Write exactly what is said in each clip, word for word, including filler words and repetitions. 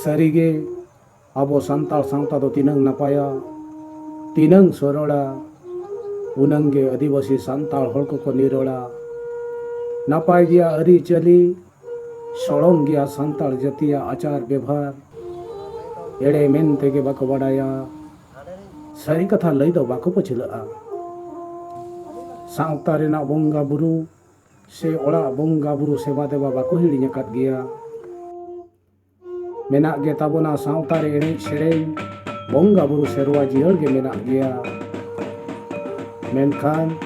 ᱥᱟᱹᱨᱤᱜᱮ ᱟᱵᱚ ᱥᱟᱱᱛᱟᱲ ᱥᱟᱶᱛᱟ ᱫᱚ ᱛᱤᱱᱟᱹᱝ ᱱᱟᱯᱟᱭᱟ, ᱛᱤᱱᱟᱹᱝ ᱥᱚᱨᱚᱲᱟ, ᱩᱱᱟᱹᱝ ᱜᱮ ᱟᱹᱫᱤᱵᱟᱹᱥᱤ ᱥᱟᱱᱛᱟᱲ ᱦᱚᱲ ᱠᱚᱠᱚ ᱱᱤᱨᱚᱲᱟ᱾ ᱱᱟᱯᱟᱭ ᱜᱮᱭᱟ ᱟᱹᱨᱤᱪᱟᱹᱞᱤ, ᱥᱚᱲᱚᱢ ᱜᱮᱭᱟ ᱥᱟᱱᱛᱟᱲ ᱡᱟᱹᱛᱤᱭᱟᱜ ᱟᱪᱟᱨ ᱵᱮᱵᱷᱟᱨ᱾ ᱮᱲᱮ ᱢᱮᱱ ᱛᱮᱜᱮ ᱵᱟᱠᱚ ᱵᱟᱰᱟᱭᱟ, ᱥᱟᱹᱨᱤ ᱠᱟᱛᱷᱟ ᱞᱟᱹᱭ ᱫᱚ ᱵᱟᱠᱚ ᱯᱟᱹᱪᱷᱞᱟᱹᱜᱼᱟ᱾ ᱥᱟᱶᱛᱟ ᱨᱮᱱᱟᱜ ᱵᱚᱸᱜᱟ ᱵᱩᱨᱩ ᱥᱮ ᱚᱲᱟᱜ ᱵᱚᱸᱜᱟ ᱵᱩᱨᱩ ᱥᱮᱵᱟ ᱫᱮᱵᱟ ᱵᱟᱠᱚ ᱦᱤᱲᱤᱧ ᱟᱠᱟᱫ ᱜᱮᱭᱟ᱾ ᱢᱮᱱᱟᱜ ᱜᱮ ᱛᱟᱵᱚᱱᱟ ᱥᱟᱶᱛᱟ ᱨᱮ ᱮᱱᱮᱡ ᱥᱮᱨᱮᱧ, ᱵᱚᱸᱜᱟ ᱵᱩᱨᱩ ᱥᱮᱨᱣᱟ ᱡᱤᱭᱟᱹᱲ ᱜᱮ ᱢᱮᱱᱟᱜ ᱜᱮᱭᱟ᱾ ᱢᱮᱱᱠᱷᱟᱱ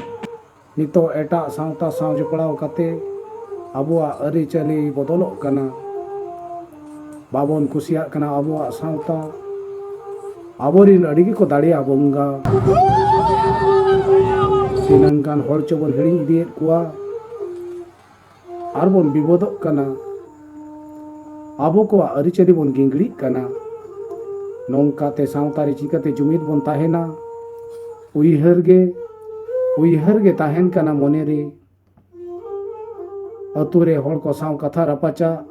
ᱱᱤᱛᱚᱜ ᱮᱴᱟᱜ ᱥᱟᱶᱛᱟ ᱥᱟᱶ ᱡᱚᱯᱲᱟᱣ ᱠᱟᱛᱮ ᱟᱵᱚᱣᱟᱜ ᱟᱹᱨᱤᱪᱟᱹᱞᱤ ᱵᱚᱫᱚᱞᱚᱜ ᱠᱟᱱᱟ᱾ ᱵᱟᱵᱚᱱ ᱠᱩᱥᱤᱭᱟᱜ ᱠᱟᱱᱟ ᱟᱵᱚᱣᱟᱜ ᱥᱟᱶᱛᱟ᱾ ᱟᱵᱚᱨᱤᱱ ᱟᱹᱰᱤ ᱜᱮᱠᱚ ᱫᱟᱲᱮᱭᱟ ᱵᱚᱸᱜᱟ᱾ ᱛᱤᱱᱟᱹᱝ ᱜᱟᱱ ᱦᱚᱲ ᱪᱚᱵᱚᱱ ᱦᱤᱲᱤᱧ ᱤᱫᱤᱭᱮᱫ ᱠᱚᱣᱟ᱾ ᱟᱨ ᱵᱚᱱ ᱵᱤᱵᱚᱫᱚᱜ ᱠᱟᱱᱟ, ᱟᱵᱚ ᱠᱚᱣᱟᱜ ᱟᱹᱨᱤᱪᱟᱹᱞᱤ ᱵᱚᱱ ᱜᱤᱝᱜᱲᱤᱜ ᱠᱟᱱᱟ᱾ ᱱᱚᱝᱠᱟᱛᱮ ᱥᱟᱶᱛᱟ ᱨᱮ ᱪᱤᱠᱟᱹᱛᱮ ᱡᱩᱢᱤᱫ ᱵᱚᱱ ᱛᱟᱦᱮᱱᱟ? ᱩᱭᱦᱟᱹᱨ ᱜᱮ, ᱩᱭᱦᱟᱹᱨ ᱜᱮ ᱛᱟᱦᱮᱱ ᱠᱟᱱᱟ ᱢᱚᱱᱮ ᱨᱮ᱾ ᱟᱹᱛᱩ ᱨᱮ ᱦᱚᱲ ᱠᱚ ᱥᱟᱶ ᱠᱟᱛᱷᱟ ᱨᱟᱯᱟᱪᱟᱜ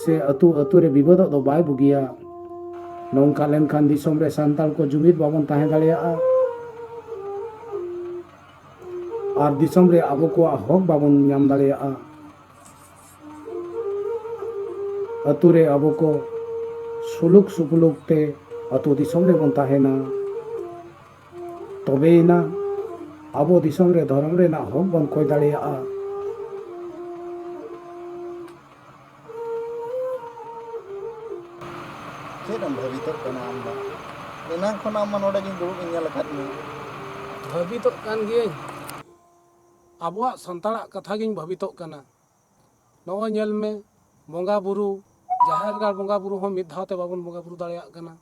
ᱥᱮ ᱟᱹᱛᱩ ᱟᱹᱛᱩ ᱨᱮ ᱵᱤᱵᱟᱹᱫᱚᱜ ᱫᱚ ᱵᱟᱭ ᱵᱩᱜᱤᱭᱟ᱾ ᱱᱚᱝᱠᱟ ᱞᱮᱱᱠᱷᱟᱱ ᱫᱤᱥᱚᱢ ᱨᱮ ᱥᱟᱱᱛᱟᱲ ᱠᱚ ᱡᱩᱢᱤᱫ ᱵᱟᱵᱚᱱ ᱛᱟᱦᱮᱸ ᱫᱟᱲᱮᱭᱟᱜᱼᱟ᱾ ᱟᱨ ᱫᱤᱥᱚᱢ ᱨᱮ ᱟᱵᱚ ᱠᱚᱣᱟᱜ ᱦᱚᱠ ᱵᱟᱵᱚᱱ ᱧᱟᱢ ᱫᱟᱲᱮᱭᱟᱜᱼᱟ᱾ ᱟᱹᱛᱩ ᱨᱮ ᱟᱵᱚ ᱠᱚ ᱥᱩᱞᱩᱠ ᱥᱩᱯᱩᱞᱩᱠ ᱛᱮ ᱟᱹᱛᱩ ᱫᱤᱥᱚᱢ ᱨᱮᱵᱚᱱ ᱛᱟᱦᱮᱱᱟ, ᱛᱚᱵᱮᱭᱮᱱᱟ ᱟᱵᱚ ᱫᱤᱥᱚᱢ ᱨᱮ ᱫᱷᱚᱨᱚᱢ ᱨᱮᱱᱟᱜ ᱦᱚᱠ ᱵᱚᱱ ᱠᱚᱭ ᱫᱟᱲᱮᱭᱟᱜᱼᱟ᱾ ᱪᱮᱫ ᱮᱢ ᱵᱷᱟᱹᱵᱤᱛᱚᱜ ᱠᱟᱱᱟ ᱟᱢ ᱫᱚ? ᱮᱱᱟᱝ ᱠᱷᱚᱱ ᱟᱢ ᱢᱟ ᱱᱚᱰᱮ ᱜᱤᱧ ᱫᱩᱲᱩᱵ ᱤᱧ ᱧᱮᱞ ᱟᱠᱟᱫ ᱢᱮᱭᱟ᱾ ᱵᱷᱟᱹᱵᱤᱛᱚᱜ ᱠᱟᱱ ᱜᱤᱭᱟᱹᱧ᱾ ᱟᱵᱚᱣᱟᱜ ᱥᱟᱱᱛᱟᱲᱟᱜ ᱠᱟᱛᱷᱟ ᱜᱤᱧ ᱵᱷᱟᱹᱵᱤᱛᱚᱜ ᱠᱟᱱᱟ᱾ ᱱᱚᱜᱼᱚᱭ ᱧᱮᱞ ᱢᱮ, ᱵᱚᱸᱜᱟ ᱵᱩᱨᱩ, ᱡᱟᱦᱮᱨ ᱜᱟᱲ ᱵᱚᱸᱜᱟ ᱵᱩᱨᱩ ᱦᱚᱸ ᱢᱤᱫ ᱫᱷᱟᱣ ᱛᱮ ᱵᱟᱵᱚᱱ ᱵᱚᱸᱜᱟ ᱵᱩᱨᱩ ᱫᱟᱲᱮᱭᱟᱜ ᱠᱟᱱᱟ᱾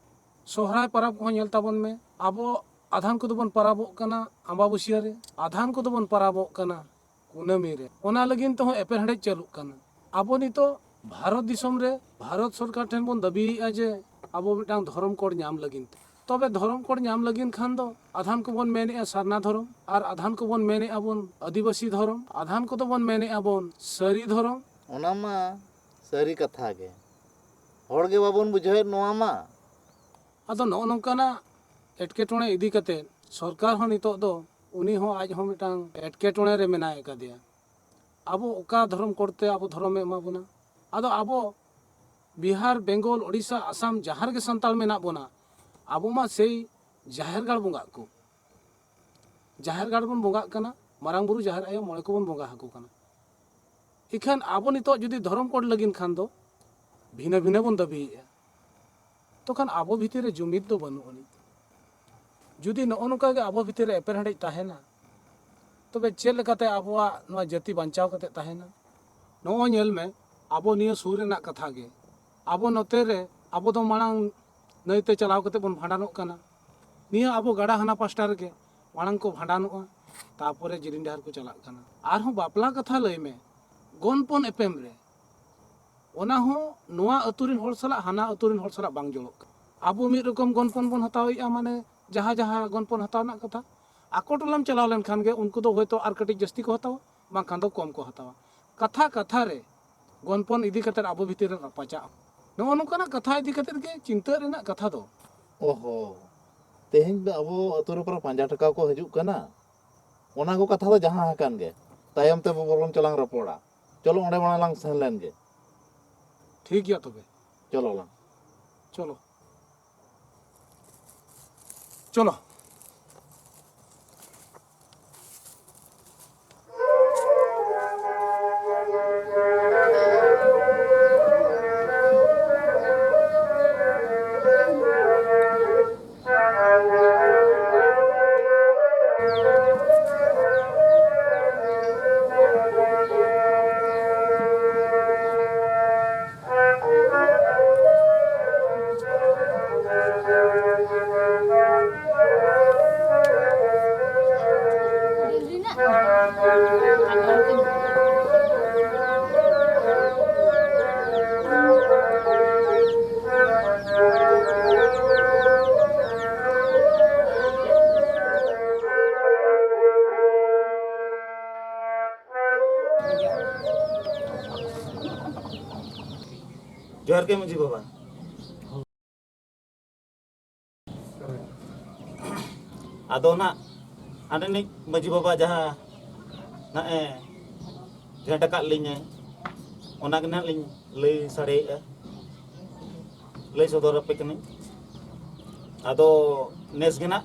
ᱥᱚᱦᱨᱟᱭ ᱯᱚᱨᱚᱵᱽ ᱠᱚᱦᱚᱸ ᱧᱮᱞ ᱛᱟᱵᱚᱱ ᱢᱮ, ᱟᱵᱚ ᱟᱫᱷᱟᱱ ᱠᱚᱫᱚ ᱵᱚᱱ ᱯᱚᱨᱚᱵᱚᱜ ᱠᱟᱱᱟ ᱟᱢᱵᱟᱵᱟᱹᱥᱭᱟᱹ ᱨᱮ, ᱟᱫᱷᱟᱱ ᱠᱚᱫᱚ ᱵᱚᱱ ᱯᱚᱨᱚᱵᱚᱜ ᱠᱟᱱᱟ ᱠᱩᱱᱟᱹᱢᱤ ᱨᱮ᱾ ᱚᱱᱟ ᱞᱟᱹᱜᱤᱫ ᱛᱮᱦᱚᱸ ᱮᱯᱮᱨᱦᱮᱸᱰᱮᱡ ᱪᱟᱹᱞᱩᱜ ᱠᱟᱱᱟ᱾ ᱟᱵᱚ ᱱᱤᱛᱚᱜ ᱵᱷᱟᱨᱚᱛ ᱫᱤᱥᱚᱢ ᱨᱮ ᱵᱷᱟᱨᱚᱛ ᱥᱚᱨᱠᱟᱨ ᱴᱷᱮᱱ ᱵᱚᱱ ᱫᱟᱹᱵᱤᱭᱮᱫᱼᱟ ᱡᱮ ᱟᱵᱚ ᱢᱤᱫᱴᱟᱝ ᱫᱷᱚᱨᱚᱢ ᱠᱳᱰ ᱧᱟᱢ ᱞᱟᱹᱜᱤᱫ ᱛᱮ᱾ ᱛᱚᱵᱮ ᱫᱷᱚᱨᱚᱢ ᱠᱳᱰ ᱧᱟᱢ ᱞᱟᱹᱜᱤᱫ ᱠᱷᱟᱱ ᱫᱚ ᱟᱫᱷᱟᱱ ᱠᱚᱵᱚᱱ ᱢᱮᱱᱮᱫᱼᱟ ᱥᱟᱨᱱᱟ ᱫᱷᱚᱨᱚᱢ, ᱟᱨ ᱟᱫᱷᱟᱱ ᱠᱚᱵᱚᱱ ᱢᱮᱱᱮᱫᱼᱟ ᱵᱚᱱ ᱟᱹᱫᱤᱵᱟᱹᱥᱤ ᱫᱷᱚᱨᱚᱢ, ᱟᱫᱷᱟᱱ ᱠᱚᱫᱚ ᱵᱚᱱ ᱢᱮᱱᱮᱫᱼᱟ ᱵᱚᱱ ᱥᱟᱹᱨᱤ ᱫᱷᱚᱨᱚᱢ᱾ ᱚᱱᱟ ᱢᱟ ᱥᱟᱹᱨᱤ ᱠᱟᱛᱷᱟ ᱜᱮ᱾ ᱦᱚᱲ ᱜᱮ ᱵᱟᱵᱚᱱ ᱵᱩᱡᱷᱟᱹᱣᱮᱫ ᱱᱚᱣᱟ ᱢᱟ᱾ ᱟᱫᱚ ᱱᱚᱜᱼᱚ ᱱᱚᱝᱠᱟᱱᱟᱜ ᱮᱴᱠᱮᱴᱚᱬᱮ ᱤᱫᱤ ᱠᱟᱛᱮ ᱥᱚᱨᱠᱟᱨ ᱦᱚᱸ ᱱᱤᱛᱚᱜ ᱫᱚ ᱩᱱᱤ ᱦᱚᱸ ᱟᱡ ᱦᱚᱸ ᱢᱤᱫᱴᱟᱝ ᱮᱴᱠᱮᱴᱚᱬᱮ ᱨᱮ ᱢᱮᱱᱟᱭ ᱟᱠᱟᱫᱮᱭᱟ᱾ ᱟᱵᱚ ᱚᱠᱟ ᱫᱷᱚᱨᱚᱢ ᱠᱳᱰ ᱛᱮ ᱟᱵᱚ ᱫᱷᱚᱨᱚᱢᱮ ᱮᱢᱟ ᱵᱚᱱᱟ? ᱟᱫᱚ ᱟᱵᱚ ᱵᱤᱦᱟᱨ, ᱵᱮᱝᱜᱚᱞ, ᱳᱰᱤᱥᱟ, ᱟᱥᱟᱢ ᱡᱟᱦᱟᱸ ᱨᱮᱜᱮ ᱥᱟᱱᱛᱟᱲ ᱢᱮᱱᱟᱜ ᱵᱚᱱᱟ, ᱟᱵᱚ ᱢᱟ ᱥᱮᱭ ᱡᱟᱦᱮᱨ ᱜᱟᱲ ᱵᱚᱸᱜᱟᱜ ᱠᱚ, ᱡᱟᱦᱮᱨ ᱜᱟᱲ ᱵᱚᱱ ᱵᱚᱸᱜᱟᱜ ᱠᱟᱱᱟ, ᱢᱟᱨᱟᱝ ᱵᱩᱨᱩ, ᱡᱟᱦᱮᱨ ᱟᱭᱳ, ᱢᱚᱬᱮ ᱠᱚᱵᱚᱱ ᱵᱚᱸᱜᱟ ᱟᱠᱚ ᱠᱟᱱᱟ᱾ ᱤᱠᱷᱟᱹᱱ ᱟᱵᱚ ᱱᱤᱛᱚᱜ ᱡᱩᱫᱤ ᱫᱷᱚᱨᱚᱢ ᱠᱳᱰ ᱞᱟᱹᱜᱤᱫ ᱠᱷᱟᱱ ᱫᱚ ᱵᱷᱤᱱᱟᱹ ᱵᱷᱤᱱᱟᱹ ᱵᱚᱱ ᱫᱟᱹᱵᱤᱭᱮᱫᱼᱟ, ᱛᱚᱠᱷᱟᱱ ᱟᱵᱚ ᱵᱷᱤᱛᱤᱨ ᱨᱮ ᱡᱩᱢᱤᱫ ᱫᱚ ᱵᱟᱹᱱᱩᱜ ᱟᱹᱱᱤᱡ᱾ ᱡᱩᱫᱤ ᱱᱚᱜᱼᱚ ᱱᱚᱝᱠᱟ ᱜᱮ ᱟᱵᱚ ᱵᱷᱤᱛᱤᱨ ᱨᱮ ᱮᱯᱮᱨᱦᱮᱸᱰᱮᱡ ᱛᱟᱦᱮᱱᱟ, ᱛᱚᱵᱮ ᱪᱮᱫ ᱞᱮᱠᱟᱛᱮ ᱟᱵᱚᱣᱟᱜ ᱱᱚᱣᱟ ᱡᱟᱹᱛᱤ ᱵᱟᱧᱪᱟᱣ ᱠᱟᱛᱮ ᱛᱟᱦᱮᱱᱟ? ᱱᱚᱜᱼᱚᱭ ᱧᱮᱞ ᱢᱮ, ᱟᱵᱚ ᱱᱤᱭᱟᱹ ᱥᱩᱨ ᱨᱮᱱᱟᱜ ᱠᱟᱛᱷᱟ ᱜᱮ, ᱟᱵᱚ ᱱᱚᱛᱮ ᱨᱮ ᱟᱵᱚ ᱫᱚ ᱢᱟᱲᱟᱝ ᱱᱟᱹᱭᱛᱮ ᱪᱟᱞᱟᱣ ᱠᱟᱛᱮ ᱵᱚᱱ ᱵᱷᱟᱸᱰᱟᱱᱚᱜ ᱠᱟᱱᱟ, ᱱᱤᱭᱟᱹ ᱟᱵᱚ ᱜᱟᱰᱟ ᱦᱟᱱᱟ ᱯᱟᱥᱴᱟ ᱨᱮᱜᱮ ᱢᱟᱲᱟᱝ ᱠᱚ ᱵᱷᱟᱸᱰᱟᱱᱚᱜᱼᱟ, ᱛᱟᱨᱯᱚᱨᱮ ᱡᱤᱞᱤᱧ ᱰᱟᱦᱟᱨ ᱠᱚ ᱪᱟᱞᱟᱜ ᱠᱟᱱᱟ᱾ ᱟᱨᱦᱚᱸ ᱵᱟᱯᱞᱟ ᱠᱟᱛᱷᱟ ᱞᱟᱹᱭ ᱢᱮ, ᱜᱚᱱᱯᱚᱱ ᱮᱯᱮᱢ ᱨᱮ, ᱚᱱᱟ ᱦᱚᱸ ᱱᱚᱣᱟ ᱟᱹᱛᱩ ᱨᱮᱱ ᱦᱚᱲ ᱥᱟᱞᱟᱜ ᱦᱟᱱᱟ ᱟᱹᱛᱩ ᱨᱮᱱ ᱦᱚᱲ ᱥᱟᱞᱟᱜ ᱵᱟᱝ ᱡᱚᱲᱚᱜ ᱠᱟᱱᱟ᱾ ᱟᱵᱚ ᱢᱤᱫ ᱨᱚᱠᱚᱢ ᱜᱚᱱᱯᱚᱱ ᱵᱚᱱ ᱦᱟᱛᱟᱣᱮᱫᱼᱟ, ᱢᱟᱱᱮ ᱡᱟᱦᱟᱸ ᱡᱟᱦᱟᱸ ᱜᱚᱱᱯᱚᱱ ᱦᱟᱛᱟᱣ ᱨᱮᱱᱟᱜ ᱠᱟᱛᱷᱟ, ᱟᱠᱚ ᱴᱚᱞᱟᱢ ᱪᱟᱞᱟᱣ ᱞᱮᱱᱠᱷᱟᱱ ᱜᱮ ᱩᱱᱠᱩ ᱫᱚ ᱦᱚᱭᱛᱳ ᱟᱨ ᱠᱟᱹᱴᱤᱡ ᱡᱟᱹᱥᱛᱤ ᱠᱚ ᱦᱟᱛᱟᱣᱟ, ᱵᱟᱝᱠᱷᱟᱱ ᱫᱚ ᱠᱚᱢ ᱠᱚ ᱦᱟᱛᱟᱣᱟ᱾ ᱠᱟᱛᱷᱟ ᱠᱟᱛᱷᱟ ᱨᱮ ᱜᱚᱱᱯᱚᱱ ᱤᱫᱤ ᱠᱟᱛᱮ ᱟᱵᱚ ᱵᱷᱤᱛᱤᱨ ᱨᱮ ᱨᱟᱯᱟᱪᱟᱜ, ᱱᱚᱜᱼᱚ ᱱᱚᱝᱠᱟᱱᱟᱜ ᱠᱟᱛᱷᱟ ᱤᱫᱤ ᱠᱟᱛᱮ ᱜᱮ ᱪᱤᱱᱛᱟᱹ ᱨᱮᱱᱟᱜ ᱠᱟᱛᱷᱟ ᱫᱚ᱾ ᱚᱦᱚ, ᱛᱮᱦᱮᱧ ᱫᱚ ᱟᱵᱚ ᱟᱹᱛᱩ ᱨᱮ ᱯᱟᱸᱡᱟ ᱴᱷᱮᱠᱟᱣ ᱠᱚ ᱦᱤᱡᱩᱜ ᱠᱟᱱᱟ᱾ ᱚᱱᱟ ᱠᱚ ᱠᱟᱛᱷᱟ ᱫᱚ ᱡᱟᱦᱟᱸ ᱟᱠᱟᱱ ᱜᱮ, ᱛᱟᱭᱚᱢ ᱛᱮ ᱵᱚᱨᱚᱝ ᱪᱚᱞᱟᱝ ᱨᱚᱯᱚᱲᱟ᱾ ᱪᱚᱞᱚ, ᱚᱸᱰᱮ ᱢᱟᱲᱟᱝ ᱞᱟᱝ ᱥᱮᱱ ᱞᱮᱱ ᱜᱮ᱾ ᱴᱷᱤᱠ ᱜᱮᱭᱟ ᱛᱚᱵᱮ᱾ ᱪᱚᱞᱚ ᱞᱟᱝ᱾ ᱪᱚᱞᱚ᱾ ᱪᱚᱞᱚ᱾ ᱡᱚᱦᱟᱨ ᱜᱮ ᱢᱟᱹᱡᱷᱤ ᱵᱟᱵᱟ᱾ ᱟᱫᱚ ᱱᱟᱜ ᱟᱞᱮ ᱨᱤᱱᱤᱡ ᱢᱟᱹᱡᱷᱤ ᱵᱟᱵᱟ ᱡᱟᱦᱟᱸ ᱱᱟᱜ ᱮ ᱜᱷᱮᱸᱴ ᱟᱠᱟᱫ ᱞᱤᱧᱟᱹ, ᱚᱱᱟ ᱜᱮ ᱱᱟᱜ ᱞᱤᱧ ᱞᱟᱹᱭ ᱥᱟᱰᱮᱭᱮᱫᱼᱟ, ᱞᱟᱹᱭ ᱥᱚᱫᱚᱨ ᱟᱯᱮ ᱠᱟᱹᱱᱟᱹᱧ᱾ ᱟᱫᱚ ᱱᱮᱥ ᱜᱮ ᱱᱟᱜ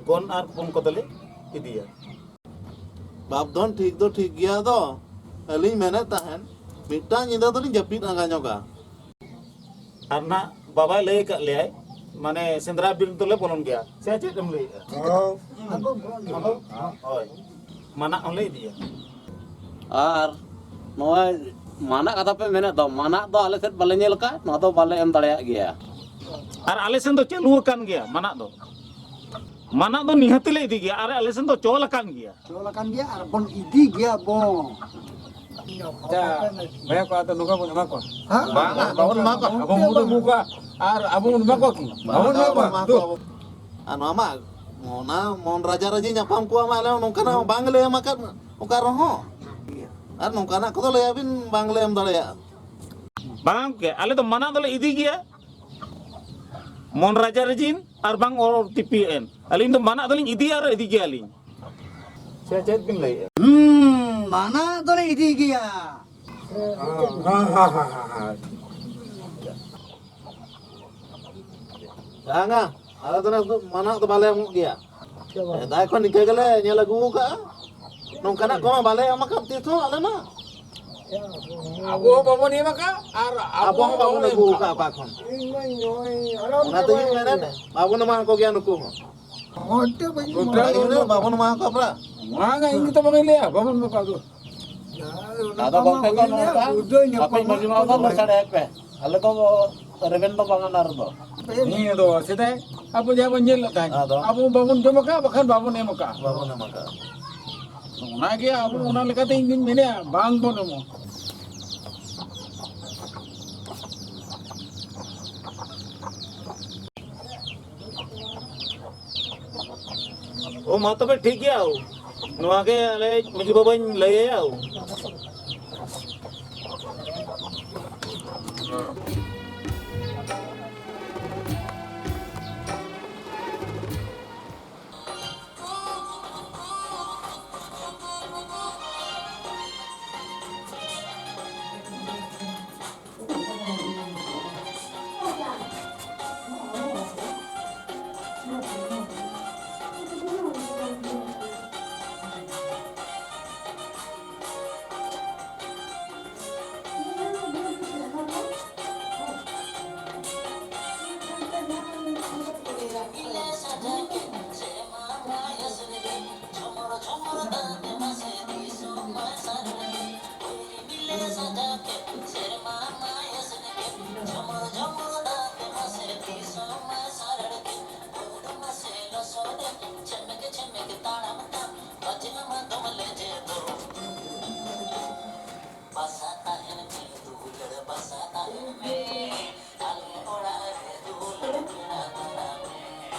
ᱜᱚᱱ ᱟᱨ ᱯᱚᱱ ᱠᱚᱫᱚᱞᱮ ᱤᱫᱤᱭᱟ᱾ ᱵᱟᱯ ᱫᱷᱚᱱ, ᱴᱷᱤᱠ ᱫᱚ ᱴᱷᱤᱠ ᱜᱮᱭᱟ᱾ ᱫᱚ ᱟᱹᱞᱤᱧ ᱢᱮᱱᱮᱫ ᱛᱟᱦᱮᱸᱱ, ᱢᱤᱫᱴᱟᱝ ᱧᱤᱫᱟᱹ ᱫᱚᱞᱤᱧ ᱡᱟᱹᱯᱤᱫ ᱟᱸᱜᱟ ᱧᱚᱜᱟ᱾ ᱟᱨ ᱱᱟᱜ ᱵᱟᱵᱟᱭ ᱞᱟᱹᱭ ᱟᱠᱟᱫ ᱞᱮᱭᱟᱭ, ᱢᱟᱱᱮ ᱥᱮᱸᱫᱽᱨᱟ ᱵᱤᱨ ᱫᱚᱞᱮ ᱵᱚᱞᱚᱱ ᱜᱮᱭᱟ, ᱥᱮ ᱪᱮᱫ ᱮᱢ ᱞᱟᱹᱭᱮᱫᱼᱟ? ᱦᱳᱭ, ᱢᱟᱱᱟᱜ ᱦᱚᱸᱞᱮ ᱤᱫᱤᱭᱟ᱾ ᱟᱨ ᱱᱚᱣᱟ ᱢᱟᱱᱟᱜ ᱠᱟᱛᱷᱟ ᱯᱮ ᱢᱮᱱᱮᱫ ᱫᱚ, ᱢᱟᱱᱟᱜ ᱫᱚ ᱟᱞᱮ ᱥᱮᱫ ᱵᱟᱞᱮ ᱧᱮᱞ ᱟᱠᱟᱫ, ᱱᱚᱣᱟ ᱫᱚ ᱵᱟᱞᱮ ᱮᱢ ᱫᱟᱲᱮᱭᱟᱜ ᱜᱮᱭᱟ᱾ ᱟᱨ ᱟᱞᱮ ᱥᱮᱱ ᱫᱚ ᱪᱟᱹᱞᱩ ᱟᱠᱟᱱ ᱜᱮᱭᱟ ᱢᱟᱱᱟᱜ ᱫᱚ᱾ ᱢᱟᱱᱟᱜ ᱫᱚ ᱱᱤᱦᱟᱹᱛ ᱞᱮ ᱤᱫᱤ ᱜᱮᱭᱟ, ᱟᱨ ᱟᱞᱮ ᱥᱮᱱ ᱫᱚ ᱪᱚᱞ ᱟᱠᱟᱱ ᱜᱮᱭᱟ᱾ ᱪᱚᱞ ᱟᱠᱟᱱ ᱜᱮᱭᱟ ᱟᱨ ᱵᱚᱱ ᱤᱫᱤ ᱜᱮᱭᱟ ᱵᱚᱱ᱾ ᱟᱪᱪᱷᱟ, ᱵᱚᱭᱦᱟ ᱠᱚ, ᱟᱫᱚ ᱱᱚᱝᱠᱟ ᱵᱚᱱ ᱮᱢᱟ ᱠᱚᱣᱟ? ᱦᱮᱸ? ᱵᱟᱝ, ᱵᱟᱵᱚᱱ ᱮᱢᱟ ᱠᱚᱣᱟ᱾ ᱟᱵᱚ ᱵᱚᱱ ᱮᱢᱟ ᱠᱚᱣᱟ ᱠᱤ? ᱵᱟᱵᱚᱱ ᱮᱢᱟ ᱠᱚᱣᱟ᱾ ᱫᱩ᱾ ᱟᱨ ᱱᱚᱣᱟ ᱢᱟ, ᱚᱱᱟ ᱢᱚᱱ ᱨᱟᱡᱟ ᱨᱟᱡᱤ ᱧᱟᱯᱟᱢ ᱠᱚᱣᱟ ᱢᱟ, ᱟᱞᱮ ᱦᱚᱸ ᱱᱚᱝᱠᱟᱱᱟᱜ ᱵᱟᱝᱞᱮ ᱮᱢ ᱟᱠᱟᱫ ᱚᱠᱟ ᱨᱮᱦᱚᱸ᱾ ᱟᱨ ᱱᱚᱝᱠᱟᱱᱟᱜ ᱠᱚᱫᱚ ᱞᱟᱹᱭ ᱟᱵᱤᱱ ᱵᱟᱝᱞᱮ ᱮᱢ ᱫᱟᱲᱮᱭᱟᱜᱼᱟ᱾ ᱵᱟᱝ ᱜᱚᱢᱠᱮ, ᱟᱞᱮ ᱫᱚ ᱢᱟᱱᱟᱜ ᱫᱚᱞᱮ ᱤᱫᱤ ᱜᱮᱭᱟ᱾ ᱢᱚᱱ ᱨᱟᱡᱟ ᱨᱮᱡᱤᱱ ᱟᱨ ᱵᱟᱝ ᱚᱨ ᱴᱤᱯᱤ ᱮᱱ᱾ ᱟᱹᱞᱤᱧ ᱫᱚ ᱢᱟᱱᱟᱜ ᱫᱚᱞᱤᱧ ᱤᱫᱤᱭᱟ ᱟᱨ ᱤᱫᱤ ᱜᱮᱭᱟᱞᱤᱧ᱾ ᱥᱮ ᱪᱮᱫ ᱵᱤᱱ ᱞᱟᱹᱭᱮᱫᱼᱟ? ᱦᱩᱸ, ᱢᱟᱱᱟᱜ ᱫᱚᱞᱮ ᱤᱫᱤ ᱜᱮᱭᱟ᱾ ᱦᱮᱸ, ᱦᱮᱸ, ᱦᱮᱸ, ᱦᱮᱸ, ᱦᱮᱸ᱾ ᱵᱟᱝᱟ, ᱟᱞᱮ ᱫᱚ ᱱᱮᱥ ᱫᱚ ᱢᱟᱱᱟᱜ ᱫᱚ ᱵᱟᱞᱮ ᱮᱢᱚᱜ ᱜᱮᱭᱟ᱾ ᱥᱮᱫᱟᱭ ᱠᱷᱚᱱ ᱱᱤᱝᱠᱟᱹ ᱜᱮᱞᱮ ᱧᱮᱞ ᱟᱹᱜᱩ ᱟᱠᱟᱫᱼᱟ᱾ ᱱᱚᱝᱠᱟᱱᱟᱜ ᱠᱚᱢᱟ ᱵᱟᱞᱮ ᱮᱢ ᱟᱠᱟᱫ ᱛᱤᱥ ᱦᱚᱸ ᱟᱞᱮ ᱢᱟ᱾ ᱟᱵᱚ ᱦᱚᱸ ᱵᱟᱵᱚᱱ ᱮᱢ ᱟᱠᱟᱫ ᱟᱨ ᱟᱵᱚ ᱟᱵᱚ ᱦᱚᱸ ᱦᱚᱸ ᱵᱟᱵᱚᱱ ᱵᱟᱵᱚᱱ ᱟᱹᱜᱩ ᱮᱢ ᱟᱠᱟᱫ ᱟᱠᱟᱫ᱾ ᱚᱠᱟ ᱠᱷᱚᱱ᱾ ᱤᱧ ᱢᱟ ᱱᱚᱜᱼᱚᱭ ᱦᱟᱲᱟᱢ ᱚᱱᱟ ᱛᱮᱜᱮᱧ ᱪᱟᱵᱟᱭᱮᱱ᱾ ᱢᱮᱱᱮᱫ, ᱵᱟᱵᱚᱱ ᱮᱢᱟ ᱠᱚ ᱜᱮᱭᱟ ᱱᱩᱠᱩ ᱦᱚᱸ᱾ ᱦᱚᱸ, ᱛᱚ ᱵᱟᱹᱧ ᱜᱚᱴᱟ ᱮᱢᱟ ᱜᱤᱫᱽᱨᱟᱹ ᱠᱚᱣᱟ᱾ ᱵᱟᱵᱚᱱ ᱮᱢᱟ ᱠᱚᱣᱟ ᱯᱨᱟ᱾ ᱵᱟᱝᱟ, ᱤᱧ ᱜᱮᱛᱚ ᱵᱟᱝᱤᱧ ᱞᱟᱹᱭᱟ, ᱵᱟᱵᱚᱱ ᱮᱢᱟ ᱠᱚᱣᱟ ᱟᱫᱚ᱾ ᱟᱨ ᱚᱱᱟ ᱟᱫᱚ ᱠᱚᱢᱟ ᱜᱚᱢᱠᱮ ᱠᱚ ᱦᱩᱭᱮᱱ ᱜᱮᱭᱟ, ᱱᱚᱝᱠᱟ, ᱵᱩᱫᱷᱟᱹ ᱧᱟᱯᱟᱢ ᱟᱯᱮ ᱢᱟᱹᱡᱷᱤ ᱢᱟ ᱵᱟᱵᱟ ᱠᱚ ᱞᱟᱹᱭ ᱥᱟᱰᱮᱭᱟᱜ ᱯᱮ᱾ ᱟᱞᱮ ᱫᱚ ᱨᱮᱵᱮᱱ ᱫᱚ ᱵᱟᱝ ᱚᱱᱟ ᱨᱮᱫᱚ᱾ ᱱᱤᱭᱟᱹ ᱫᱚ ᱥᱮᱫᱟᱭ ᱟᱵᱚ ᱡᱟᱦᱟᱸ ᱵᱚᱱ ᱧᱮᱞ ᱞᱮᱫ ᱛᱟᱦᱮᱸᱫ, ᱟᱫᱚ? ᱟᱵᱚ ᱵᱟᱵᱚᱱ ᱡᱚᱢ ᱟᱠᱟᱫ, ᱵᱟᱠᱷᱟᱱ ᱵᱟᱵᱚᱱ ᱮᱢ ᱟᱠᱟᱫ᱾ ᱵᱟᱵᱚᱱ ᱮᱢ ᱟᱠᱟᱫ᱾ ᱚᱱᱟᱜᱮ ᱟᱵᱚ ᱚᱱᱟ ᱞᱮᱠᱟᱛᱮ ᱤᱧ ᱫᱩᱧ ᱢᱮᱱᱮᱫᱼᱟ, ᱵᱟᱝ ᱵᱚᱱ ᱮᱢᱚᱜ᱾ ᱳ, ᱢᱟ ᱛᱚᱵᱮ ᱴᱷᱤᱠ ᱜᱮᱭᱟ᱾ ᱱᱚᱣᱟ ᱜᱮ ᱟᱞᱮ ᱢᱟᱹᱡᱷᱤ ᱵᱟᱵᱟᱧ ᱞᱟᱹᱭ ᱟᱭᱟ᱾ ᱡᱷᱤᱱᱢᱤᱠ ᱡᱷᱤᱱᱢᱤᱠ ᱛᱟᱲᱟᱢ ᱛᱟᱢ, ᱵᱟᱡᱮ ᱟᱢᱟ ᱫᱚᱢᱮ ᱞᱮᱡᱮ ᱫᱚ᱾ ᱵᱟᱥᱟ ᱛᱟᱦᱮᱱ ᱢᱮ ᱫᱩᱞᱟᱹᱲ, ᱵᱟᱥᱟ ᱛᱟᱦᱮᱱ ᱢᱮ᱾ ᱟᱞᱮ ᱚᱲᱟᱜ ᱨᱮ ᱫᱩᱞᱟᱹᱲ ᱯᱮᱲᱟ ᱫᱟᱨᱟ ᱢᱮ᱾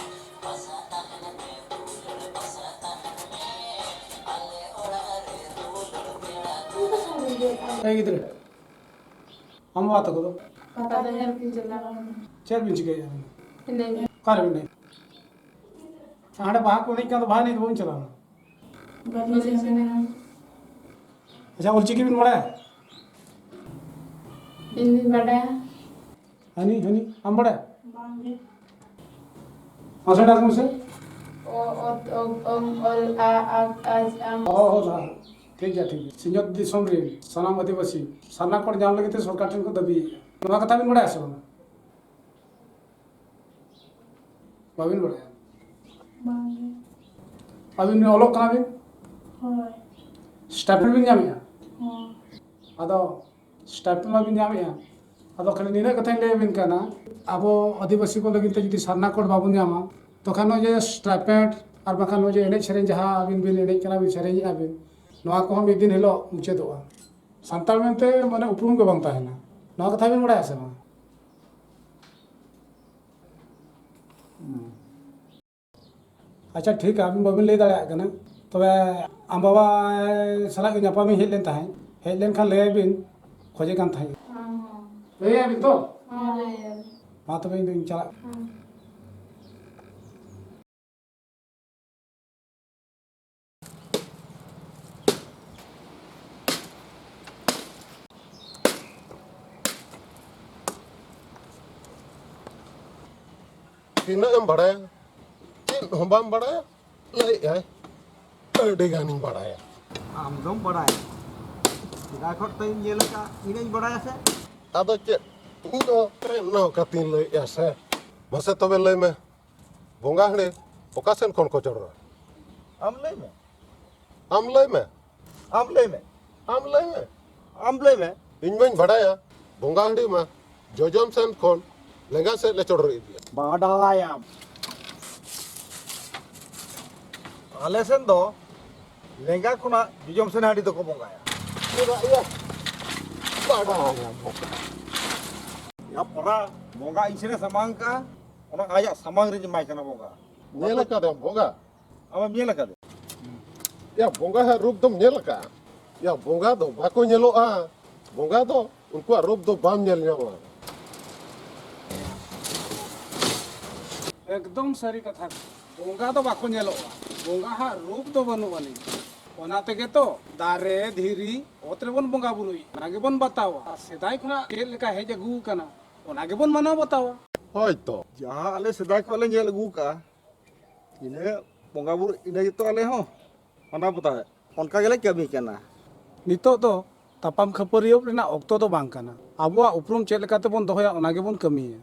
ᱵᱟᱥᱟ ᱛᱟᱦᱮᱱ ᱢᱮ ᱫᱩᱞᱟᱹᱲ, ᱵᱟᱥᱟ ᱛᱟᱦᱮᱱ ᱢᱮ᱾ ᱟᱞᱮ ᱚᱲᱟᱜ ᱨᱮ ᱫᱩᱞᱟᱹᱲ ᱯᱮᱲᱟ ᱫᱟᱨᱟ ᱢᱮ᱾ ᱮᱭ ᱜᱤᱫᱽᱨᱟᱹ, ᱟᱢ ᱵᱟᱵᱟ ᱛᱟᱠᱚ ᱫᱚ? ᱯᱟᱛᱟ ᱧᱮᱞ ᱠᱤᱱ ᱪᱟᱞᱟᱣ ᱠᱟᱱᱟ᱾ ᱪᱮᱫ ᱵᱤᱱ ᱪᱤᱠᱟᱹᱭᱮᱫᱼᱟ ᱟᱹᱵᱤᱱ ᱫᱚ? ᱮᱱᱮᱡ᱾ ᱚᱠᱟᱨᱮ ᱢᱮᱱᱟᱭᱟ? ᱦᱟᱸᱰᱮ ᱵᱟᱦᱟ ᱠᱚ ᱮᱱᱮᱡ ᱠᱟᱱ ᱫᱚ, ᱵᱟᱦᱟ ᱮᱱᱮᱡ ᱫᱚ ᱵᱟᱹᱧ ᱪᱟᱞᱟᱣ ᱞᱮᱱᱟ᱾ ᱵᱟᱹᱞᱤᱧ ᱪᱟᱞᱟᱣ ᱞᱮᱱᱟ᱾ ᱟᱪᱪᱷᱟ, ᱚᱞᱪᱤᱠᱤ ᱵᱤᱱ ᱵᱟᱲᱟᱭᱟ? ᱤᱧ ᱫᱩᱧ ᱵᱟᱰᱟᱭᱟ᱾ ᱦᱟᱹᱱᱤ, ᱦᱟᱹᱱᱤ, ᱟᱢ ᱵᱟᱲᱟᱭᱟ? ᱵᱟᱝᱜᱮ᱾ ᱢᱟᱥᱮ ᱰᱟᱠ ᱢᱮᱥᱮ᱾ ᱚ, ᱚ, ᱚ, ᱚᱝ, ᱚᱞ, ᱟ, ᱟ, ᱟᱡ, ᱟᱢ᱾ ᱚ, ᱚ, ᱚ, ᱴᱷᱤᱠ ᱜᱮᱭᱟ, ᱴᱷᱤᱠ ᱜᱮᱭᱟ᱾ ᱥᱤᱧᱚᱛ ᱫᱤᱥᱚᱢ ᱨᱮᱱ ᱥᱟᱱᱟᱢ ᱟᱹᱫᱤᱵᱟᱹᱥᱤ ᱥᱟᱨᱱᱟ ᱠᱳᱰ ᱧᱟᱢ ᱞᱟᱹᱜᱤᱫ ᱛᱮ ᱥᱚᱨᱠᱟᱨ ᱴᱷᱮᱱ ᱠᱚ ᱫᱟᱹᱵᱤᱭᱮᱫᱼᱟ᱾ ᱱᱚᱣᱟ ᱠᱟᱛᱷᱟ ᱵᱤᱱ ᱵᱟᱲᱟᱭᱟ ᱥᱮ ᱵᱟᱝ? ᱵᱟᱹᱵᱤᱱ ᱵᱟᱲᱟᱭᱟ? ᱵᱟᱝᱜᱮ᱾ ᱟᱹᱵᱤᱱ ᱵᱤᱱ ᱚᱞᱚᱜ ᱠᱟᱱᱟ ᱵᱤᱱ? ᱦᱳᱭ᱾ ᱥᱴᱟᱭᱯᱮᱱᱰ ᱵᱤᱱ ᱧᱟᱢᱮᱫᱼᱟ? ᱦᱚᱸ᱾ ᱟᱫᱚ ᱥᱴᱟᱭᱯᱮᱱᱰ ᱢᱟᱵᱤᱱ ᱧᱟᱢᱮᱫᱼᱟ, ᱟᱫᱚ ᱠᱷᱟᱹᱞᱤ ᱱᱤᱱᱟᱹᱜ ᱠᱟᱛᱷᱟᱧ ᱞᱟᱹᱭ ᱟᱹᱵᱤᱱ ᱠᱟᱱᱟ, ᱟᱵᱚ ᱟᱹᱫᱤᱵᱟᱹᱥᱤ ᱠᱚ ᱞᱟᱹᱜᱤᱫ ᱛᱮ ᱡᱩᱫᱤ ᱥᱟᱨᱱᱟ ᱠᱳᱰ ᱵᱟᱵᱚᱱ ᱧᱟᱢᱟ, ᱛᱚᱠᱷᱟᱱ ᱱᱚᱜᱼᱚᱭ ᱡᱮ ᱥᱴᱟᱭᱯᱮᱱᱰ ᱟᱨ ᱵᱟᱝᱠᱷᱟᱱ ᱱᱚᱜᱼᱚᱭ ᱡᱮ ᱮᱱᱮᱡ ᱥᱮᱨᱮᱧ ᱡᱟᱦᱟᱸ ᱟᱹᱵᱤᱱ ᱵᱤᱱ ᱮᱱᱮᱡ ᱠᱟᱱᱟ, ᱵᱤᱱ ᱥᱮᱨᱮᱧᱮᱫᱼᱟ ᱵᱤᱱ, ᱱᱚᱣᱟ ᱠᱚᱦᱚᱸ ᱢᱤᱫ ᱫᱤᱱ ᱦᱤᱞᱳᱜ ᱢᱩᱪᱟᱹᱫᱚᱜᱼᱟ᱾ ᱥᱟᱱᱛᱟᱲ ᱢᱮᱱᱛᱮ ᱢᱟᱱᱮ ᱩᱯᱨᱩᱢ ᱜᱮ ᱵᱟᱝ ᱛᱟᱦᱮᱱᱟ᱾ ᱱᱚᱣᱟ ᱠᱟᱛᱷᱟ ᱵᱤᱱ ᱵᱟᱲᱟᱭᱟ ᱥᱮ ᱵᱟᱝ? ᱟᱪᱪᱷᱟ, ᱴᱷᱤᱠ, ᱟᱹᱵᱤᱱ ᱵᱟᱹᱵᱤᱱ ᱞᱟᱹᱭ ᱫᱟᱲᱮᱭᱟᱜ ᱠᱟᱱᱟ, ᱛᱚᱵᱮ ᱟᱢ ᱵᱟᱵᱟ ᱥᱟᱞᱟᱜ ᱜᱮ ᱧᱟᱯᱟᱢᱤᱧ ᱦᱮᱡ ᱞᱮᱱ ᱛᱟᱦᱮᱸᱫ, ᱦᱮᱡ ᱞᱮᱱᱠᱷᱟᱱ ᱞᱟᱹᱭ ᱟᱵᱤᱱ, ᱠᱷᱚᱡᱮ ᱠᱟᱱ ᱛᱟᱦᱮᱸᱫ᱾ ᱦᱚᱸ, ᱦᱚᱸ᱾ ᱞᱟᱹᱭ ᱟᱵᱤᱱ ᱛᱚ? ᱦᱚᱸ, ᱞᱟᱹᱭ ᱟᱞᱮ᱾ ᱢᱟ ᱛᱚᱵᱮ, ᱤᱧ ᱫᱚᱧ ᱪᱟᱞᱟᱜ᱾ ᱦᱚᱸ᱾ ᱛᱤᱱᱟᱹᱜ ᱮᱢ ᱵᱟᱲᱟᱭᱟ? ᱪᱮᱫ ᱦᱚᱸ ᱵᱟᱢ ᱵᱟᱲᱟᱭᱟ? ᱞᱟᱹᱭᱮᱫᱼᱟᱭ, ᱟᱹᱰᱤ ᱜᱟᱱᱤᱧ ᱵᱟᱲᱟᱭᱟ᱾ ᱟᱢ ᱫᱚᱢ ᱵᱟᱲᱟᱭᱟ? ᱥᱮᱫᱟᱭ ᱠᱷᱚᱱ ᱛᱚᱧ ᱧᱮᱞ ᱟᱠᱟᱫ, ᱤᱱᱟᱹᱧ ᱵᱟᱲᱟᱭᱟ ᱥᱮ? ᱟᱫᱚ ᱪᱮᱫ? ᱤᱧ ᱫᱚ ᱱᱚᱣᱟ ᱠᱟᱛᱷᱟᱧ ᱞᱟᱹᱭᱮᱫᱼᱟ ᱥᱮ᱾ ᱢᱟᱥᱮ ᱛᱚᱵᱮ ᱞᱟᱹᱭ ᱢᱮ, ᱵᱚᱸᱜᱟ ᱦᱟᱺᱰᱤ ᱚᱠᱟ ᱥᱮᱱ ᱠᱷᱚᱱ ᱠᱚ ᱪᱚᱰᱚᱨᱟ? ᱟᱢ ᱞᱟᱹᱭ ᱢᱮ᱾ ᱟᱢ ᱞᱟᱹᱭ ᱢᱮ᱾ ᱟᱢ ᱞᱟᱹᱭ ᱢᱮ᱾ ᱟᱢ ᱞᱟᱹᱭ ᱢᱮ᱾ ᱟᱢ ᱞᱟᱹᱭ ᱢᱮ᱾ ᱤᱧ ᱢᱟᱧ ᱵᱟᱰᱟᱭᱟ, ᱵᱚᱸᱜᱟ ᱦᱟᱺᱰᱤ ᱢᱟ ᱡᱚᱡᱚᱢ ᱥᱮᱱ ᱠᱷᱚᱱ ᱞᱮᱸᱜᱟ ᱥᱮᱫ ᱞᱮ ᱪᱚᱰᱚᱨ ᱤᱫᱤᱭᱟ᱾ ᱵᱟᱰᱟᱭᱟᱢ᱾ ᱟᱞᱮ ᱥᱮᱱ ᱫᱚ ᱞᱮᱸᱜᱟ ᱠᱷᱚᱱᱟᱜ ᱡᱚᱡᱚᱢ ᱥᱮᱱ ᱦᱟᱺᱰᱤ ᱫᱚᱠᱚ ᱵᱚᱸᱜᱟᱭᱟ᱾ ᱤᱭᱟ ᱯᱚᱨᱟ, ᱵᱚᱸᱜᱟ ᱤᱧ ᱥᱮᱱᱮ ᱥᱟᱢᱟᱝ ᱠᱟᱜᱼᱟ, ᱚᱱᱟ ᱟᱭᱟᱜ ᱥᱟᱢᱟᱝ ᱨᱮᱧ ᱮᱢᱟᱭ ᱠᱟᱱᱟ ᱵᱚᱸᱜᱟ᱾ ᱧᱮᱞ ᱟᱠᱟᱫᱟᱢ ᱵᱚᱸᱜᱟ? ᱟᱢᱮᱢ ᱧᱮᱞ ᱟᱠᱟᱫᱮ? ᱭᱟ, ᱵᱚᱸᱜᱟ ᱦᱟᱜ ᱨᱩᱯ ᱫᱚᱢ ᱧᱮᱞ ᱟᱠᱟᱫᱼᱟ? ᱭᱟ, ᱵᱚᱸᱜᱟ ᱫᱚ ᱵᱟᱠᱚ ᱧᱮᱞᱚᱜᱼᱟ᱾ ᱵᱚᱸᱜᱟ ᱫᱚ ᱩᱱᱠᱩᱣᱟᱜ ᱨᱩᱯ ᱫᱚ ᱵᱟᱢ ᱧᱮᱞ ᱧᱟᱢᱟ᱾ ᱮᱠᱫᱚᱢ ᱥᱟᱹᱨᱤ ᱠᱟᱛᱷᱟ᱾ ᱵᱚᱸᱜᱟ ᱫᱚ ᱵᱟᱠᱚ ᱧᱮᱞᱚᱜᱼᱟ, ᱵᱚᱸᱜᱟ ᱦᱟᱜ ᱨᱩᱯ ᱫᱚ ᱵᱟᱹᱱᱩᱜ ᱟᱹᱱᱤᱡ᱾ ᱚᱱᱟ ᱛᱮᱜᱮ ᱛᱚ ᱫᱟᱨᱮ, ᱫᱷᱤᱨᱤ, ᱚᱛ ᱨᱮᱵᱚᱱ ᱵᱚᱸᱜᱟ ᱵᱩᱨᱩᱭ, ᱚᱱᱟ ᱜᱮᱵᱚᱱ ᱵᱟᱛᱟᱣᱟ᱾ ᱟᱨ ᱥᱮᱫᱟᱭ ᱠᱷᱚᱱᱟᱜ ᱪᱮᱫ ᱞᱮᱠᱟ ᱦᱮᱡ ᱟᱹᱜᱩ ᱟᱠᱟᱱᱟ, ᱚᱱᱟ ᱜᱮᱵᱚᱱ ᱢᱟᱱᱟᱣ ᱵᱟᱛᱟᱣᱟ᱾ ᱦᱳᱭ ᱛᱚ᱾ ᱡᱟᱦᱟᱸ ᱟᱞᱮ ᱥᱮᱫᱟᱭ ᱠᱷᱚᱱ ᱞᱮ ᱧᱮᱞ ᱟᱹᱜᱩ ᱠᱟᱜᱼᱟ, ᱤᱱᱟᱹ ᱵᱚᱸᱜᱟ ᱵᱩᱨᱩ, ᱤᱱᱟᱹ ᱜᱮᱛᱚ ᱟᱞᱮ ᱦᱚᱸ ᱢᱟᱱᱟᱣ ᱵᱟᱛᱟᱣᱮᱫ, ᱚᱱᱠᱟ ᱜᱮᱞᱮ ᱠᱟᱹᱢᱤ ᱠᱟᱱᱟ᱾ ᱱᱤᱛᱚᱜ ᱫᱚ ᱛᱟᱯᱟᱢ ᱠᱷᱟᱹᱯᱟᱹᱨᱤᱭᱟᱹ ᱨᱮᱱᱟᱜ ᱚᱠᱛᱚ ᱫᱚ ᱵᱟᱝ ᱠᱟᱱᱟ᱾ ᱟᱵᱚᱣᱟᱜ ᱩᱯᱨᱩᱢ ᱪᱮᱫ ᱞᱮᱠᱟ ᱛᱮᱵᱚᱱ ᱫᱚᱦᱚᱭᱟ, ᱚᱱᱟ ᱜᱮᱵᱚᱱ ᱠᱟᱹᱢᱤᱭᱟ᱾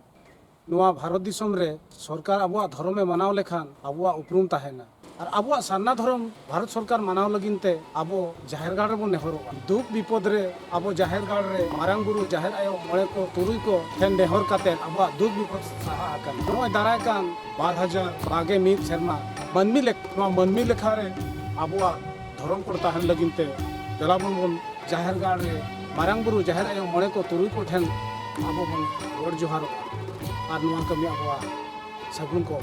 ᱱᱚᱣᱟ ᱵᱷᱟᱨᱚᱛ ᱫᱤᱥᱚᱢ ᱨᱮ ᱥᱚᱨᱠᱟᱨ ᱟᱵᱚᱣᱟᱜ ᱫᱷᱚᱨᱚᱢᱮ ᱢᱟᱱᱟᱣ ᱞᱮᱠᱷᱟᱱ ᱟᱵᱚᱣᱟᱜ ᱩᱯᱨᱩᱢ ᱛᱟᱦᱮᱱᱟ᱾ ᱟᱨ ᱟᱵᱚᱣᱟᱜ ᱥᱟᱨᱱᱟ ᱫᱷᱚᱨᱚᱢ ᱵᱷᱟᱨᱚᱛ ᱥᱚᱨᱠᱟᱨ ᱢᱟᱱᱟᱣ ᱞᱟᱹᱜᱤᱫ ᱛᱮ ᱟᱵᱚ ᱡᱟᱦᱮᱨ ᱜᱟᱲ ᱨᱮᱵᱚᱱ ᱱᱮᱦᱚᱨᱚᱜᱼᱟ᱾ ᱫᱩᱠ ᱵᱤᱯᱚᱫ ᱨᱮ ᱟᱵᱚ ᱡᱟᱦᱮᱨ ᱜᱟᱲ ᱨᱮ ᱢᱟᱨᱟᱝ ᱵᱩᱨᱩ, ᱡᱟᱦᱮᱨ ᱟᱭᱳ, ᱢᱚᱬᱮ ᱠᱚ, ᱛᱩᱨᱩᱭ ᱠᱚ ᱴᱷᱮᱱ ᱱᱮᱦᱚᱨ ᱠᱟᱛᱮ ᱟᱵᱚᱣᱟᱜ ᱫᱩᱠ ᱵᱤᱯᱚᱫ ᱥᱟᱦᱟ ᱟᱠᱟᱱᱟ᱾ ᱱᱚᱜᱼᱚᱭ ᱫᱟᱨᱟᱭ ᱠᱟᱱ ᱵᱟᱨ ᱦᱟᱡᱟᱨ ᱵᱟᱜᱮ ᱢᱤᱫ ᱥᱮᱨᱢᱟ ᱢᱟᱹᱱᱢᱤ ᱞᱮᱠ-, ᱱᱚᱣᱟ ᱢᱟᱹᱱᱢᱤ ᱞᱮᱠᱷᱟ ᱨᱮ ᱟᱵᱚᱣᱟᱜ ᱫᱷᱚᱨᱚᱢ ᱠᱚᱲ ᱛᱟᱦᱮᱱ ᱞᱟᱹᱜᱤᱫ ᱛᱮ ᱫᱮᱞᱟ ᱵᱚᱱ, ᱵᱚᱱ ᱡᱟᱦᱮᱨ ᱜᱟᱲ ᱨᱮ ᱢᱟᱨᱟᱝ ᱵᱩᱨᱩ, ᱡᱟᱦᱮᱨ ᱟᱭᱳ, ᱢᱚᱬᱮ ᱠᱚ, ᱛᱩᱨᱩᱭ ᱠᱚ ᱴᱷᱮᱱ ᱟᱵᱚ ᱵᱚᱱ ᱜᱚᱰ ᱡᱚᱦᱟᱨᱚᱜᱼᱟ ᱟᱨ ᱱᱚᱣᱟ ᱠᱟᱹᱢᱤ ᱟᱵᱚᱣᱟᱜ ᱥᱟᱹᱜᱩᱱ ᱠᱚ᱾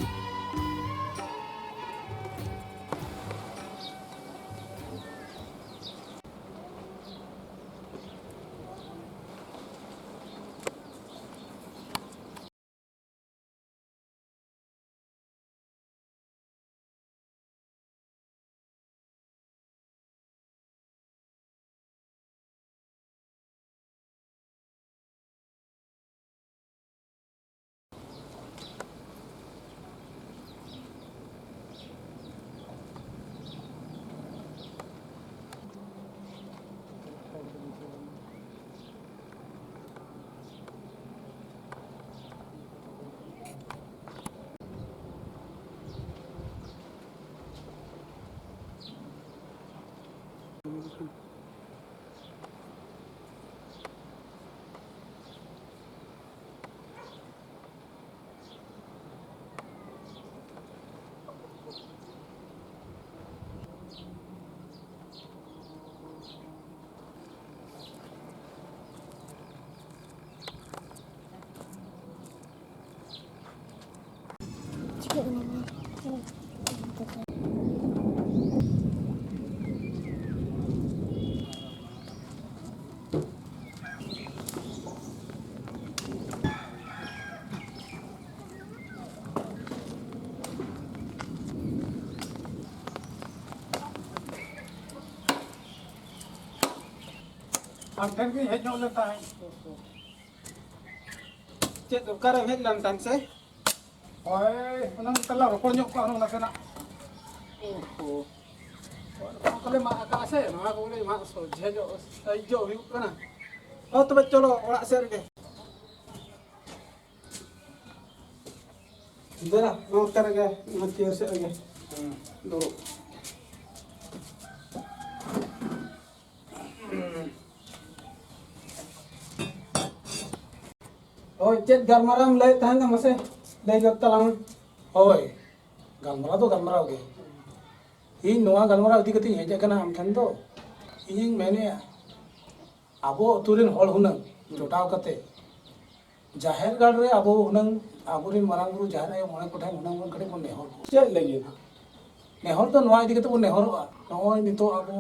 ᱟᱢ ᱴᱷᱮᱱ ᱜᱤᱧ ᱦᱮᱡ ᱧᱚᱜ ᱞᱮᱱ ᱛᱟᱦᱮᱸᱫ᱾ ᱪᱮᱫ ᱫᱚᱨᱠᱟᱨᱮᱢ ᱦᱮᱡ ᱞᱮᱱ ᱛᱟᱦᱮᱸᱫ ᱥᱮ? ᱦᱳᱭ, ᱚᱱᱟ ᱛᱟᱞᱟ ᱨᱚᱯᱚᱲ ᱧᱚᱜ ᱠᱚᱜᱼᱟ ᱦᱩᱱᱟᱹᱝ ᱱᱟᱥᱮᱱᱟᱜ᱾ ᱚᱱᱟ ᱠᱚᱞᱮ ᱢᱟᱜ ᱟᱠᱟᱫᱼᱟ ᱥᱮ, ᱱᱚᱣᱟ ᱠᱚᱜᱮ ᱢᱟᱜ ᱥᱚᱡᱷᱮ ᱧᱚᱜ ᱥᱟᱭᱤᱡ ᱧᱚᱜ ᱦᱩᱭᱩᱜ ᱠᱟᱱᱟ᱾ ᱦᱚᱸ, ᱛᱚᱵᱮ ᱪᱚᱞᱚ ᱚᱲᱟᱜ ᱥᱮᱫ ᱨᱮᱜᱮ᱾ ᱫᱮᱞᱟ, ᱱᱚᱛᱮ ᱨᱮᱜᱮ, ᱚᱱᱟ ᱪᱮᱭᱟᱨ ᱥᱮᱫ ᱨᱮᱜᱮ᱾ ᱦᱩᱸ᱾ ᱫᱩᱲᱩᱵ᱾ ᱦᱳᱭ, ᱪᱮᱫ ᱜᱟᱞᱢᱟᱨᱟᱣ ᱮᱢ ᱞᱟᱹᱭᱮᱫ ᱛᱟᱦᱮᱱᱟ? ᱢᱟᱥᱮ ᱞᱟᱹᱭ ᱜᱚᱫ ᱛᱟᱞᱟᱝ ᱢᱮ᱾ ᱦᱳᱭ, ᱜᱟᱞᱢᱟᱨᱟᱣ ᱫᱚ ᱜᱟᱞᱢᱟᱨᱟᱣ ᱜᱮ᱾ ᱤᱧ ᱱᱚᱣᱟ ᱜᱟᱞᱢᱟᱨᱟᱣ ᱤᱫᱤ ᱠᱟᱛᱮᱧ ᱦᱮᱡ ᱟᱠᱟᱱᱟ ᱟᱢ ᱴᱷᱮᱱ ᱫᱚ᱾ ᱤᱧᱤᱧ ᱢᱮᱱᱮᱫᱼᱟ, ᱟᱵᱚ ᱟᱹᱛᱩ ᱨᱮᱱ ᱦᱚᱲ ᱦᱩᱱᱟᱹᱝ ᱡᱚᱴᱟᱣ ᱠᱟᱛᱮ ᱡᱟᱦᱮᱨ ᱜᱟᱲ ᱨᱮ ᱟᱵᱚ ᱦᱩᱱᱟᱹᱝ ᱟᱵᱚᱨᱮᱱ ᱢᱟᱨᱟᱝ ᱵᱩᱨᱩ, ᱡᱟᱦᱮᱨ ᱟᱭᱳ, ᱢᱚᱬᱮ ᱠᱚ ᱴᱷᱮᱱ ᱦᱩᱱᱟᱹᱝ ᱵᱚᱱ ᱠᱟᱹᱴᱤᱡ ᱵᱚᱱ ᱱᱮᱦᱚᱨ ᱠᱚᱣᱟ᱾ ᱪᱮᱫ ᱞᱟᱹᱜᱤᱫ? ᱱᱮᱦᱚᱨ ᱫᱚ ᱱᱚᱣᱟ ᱤᱫᱤ ᱠᱟᱛᱮ ᱵᱚᱱ ᱱᱮᱦᱚᱨᱚᱜᱼᱟ, ᱱᱚᱜᱼᱚᱭ ᱱᱤᱛᱚᱜ ᱟᱵᱚ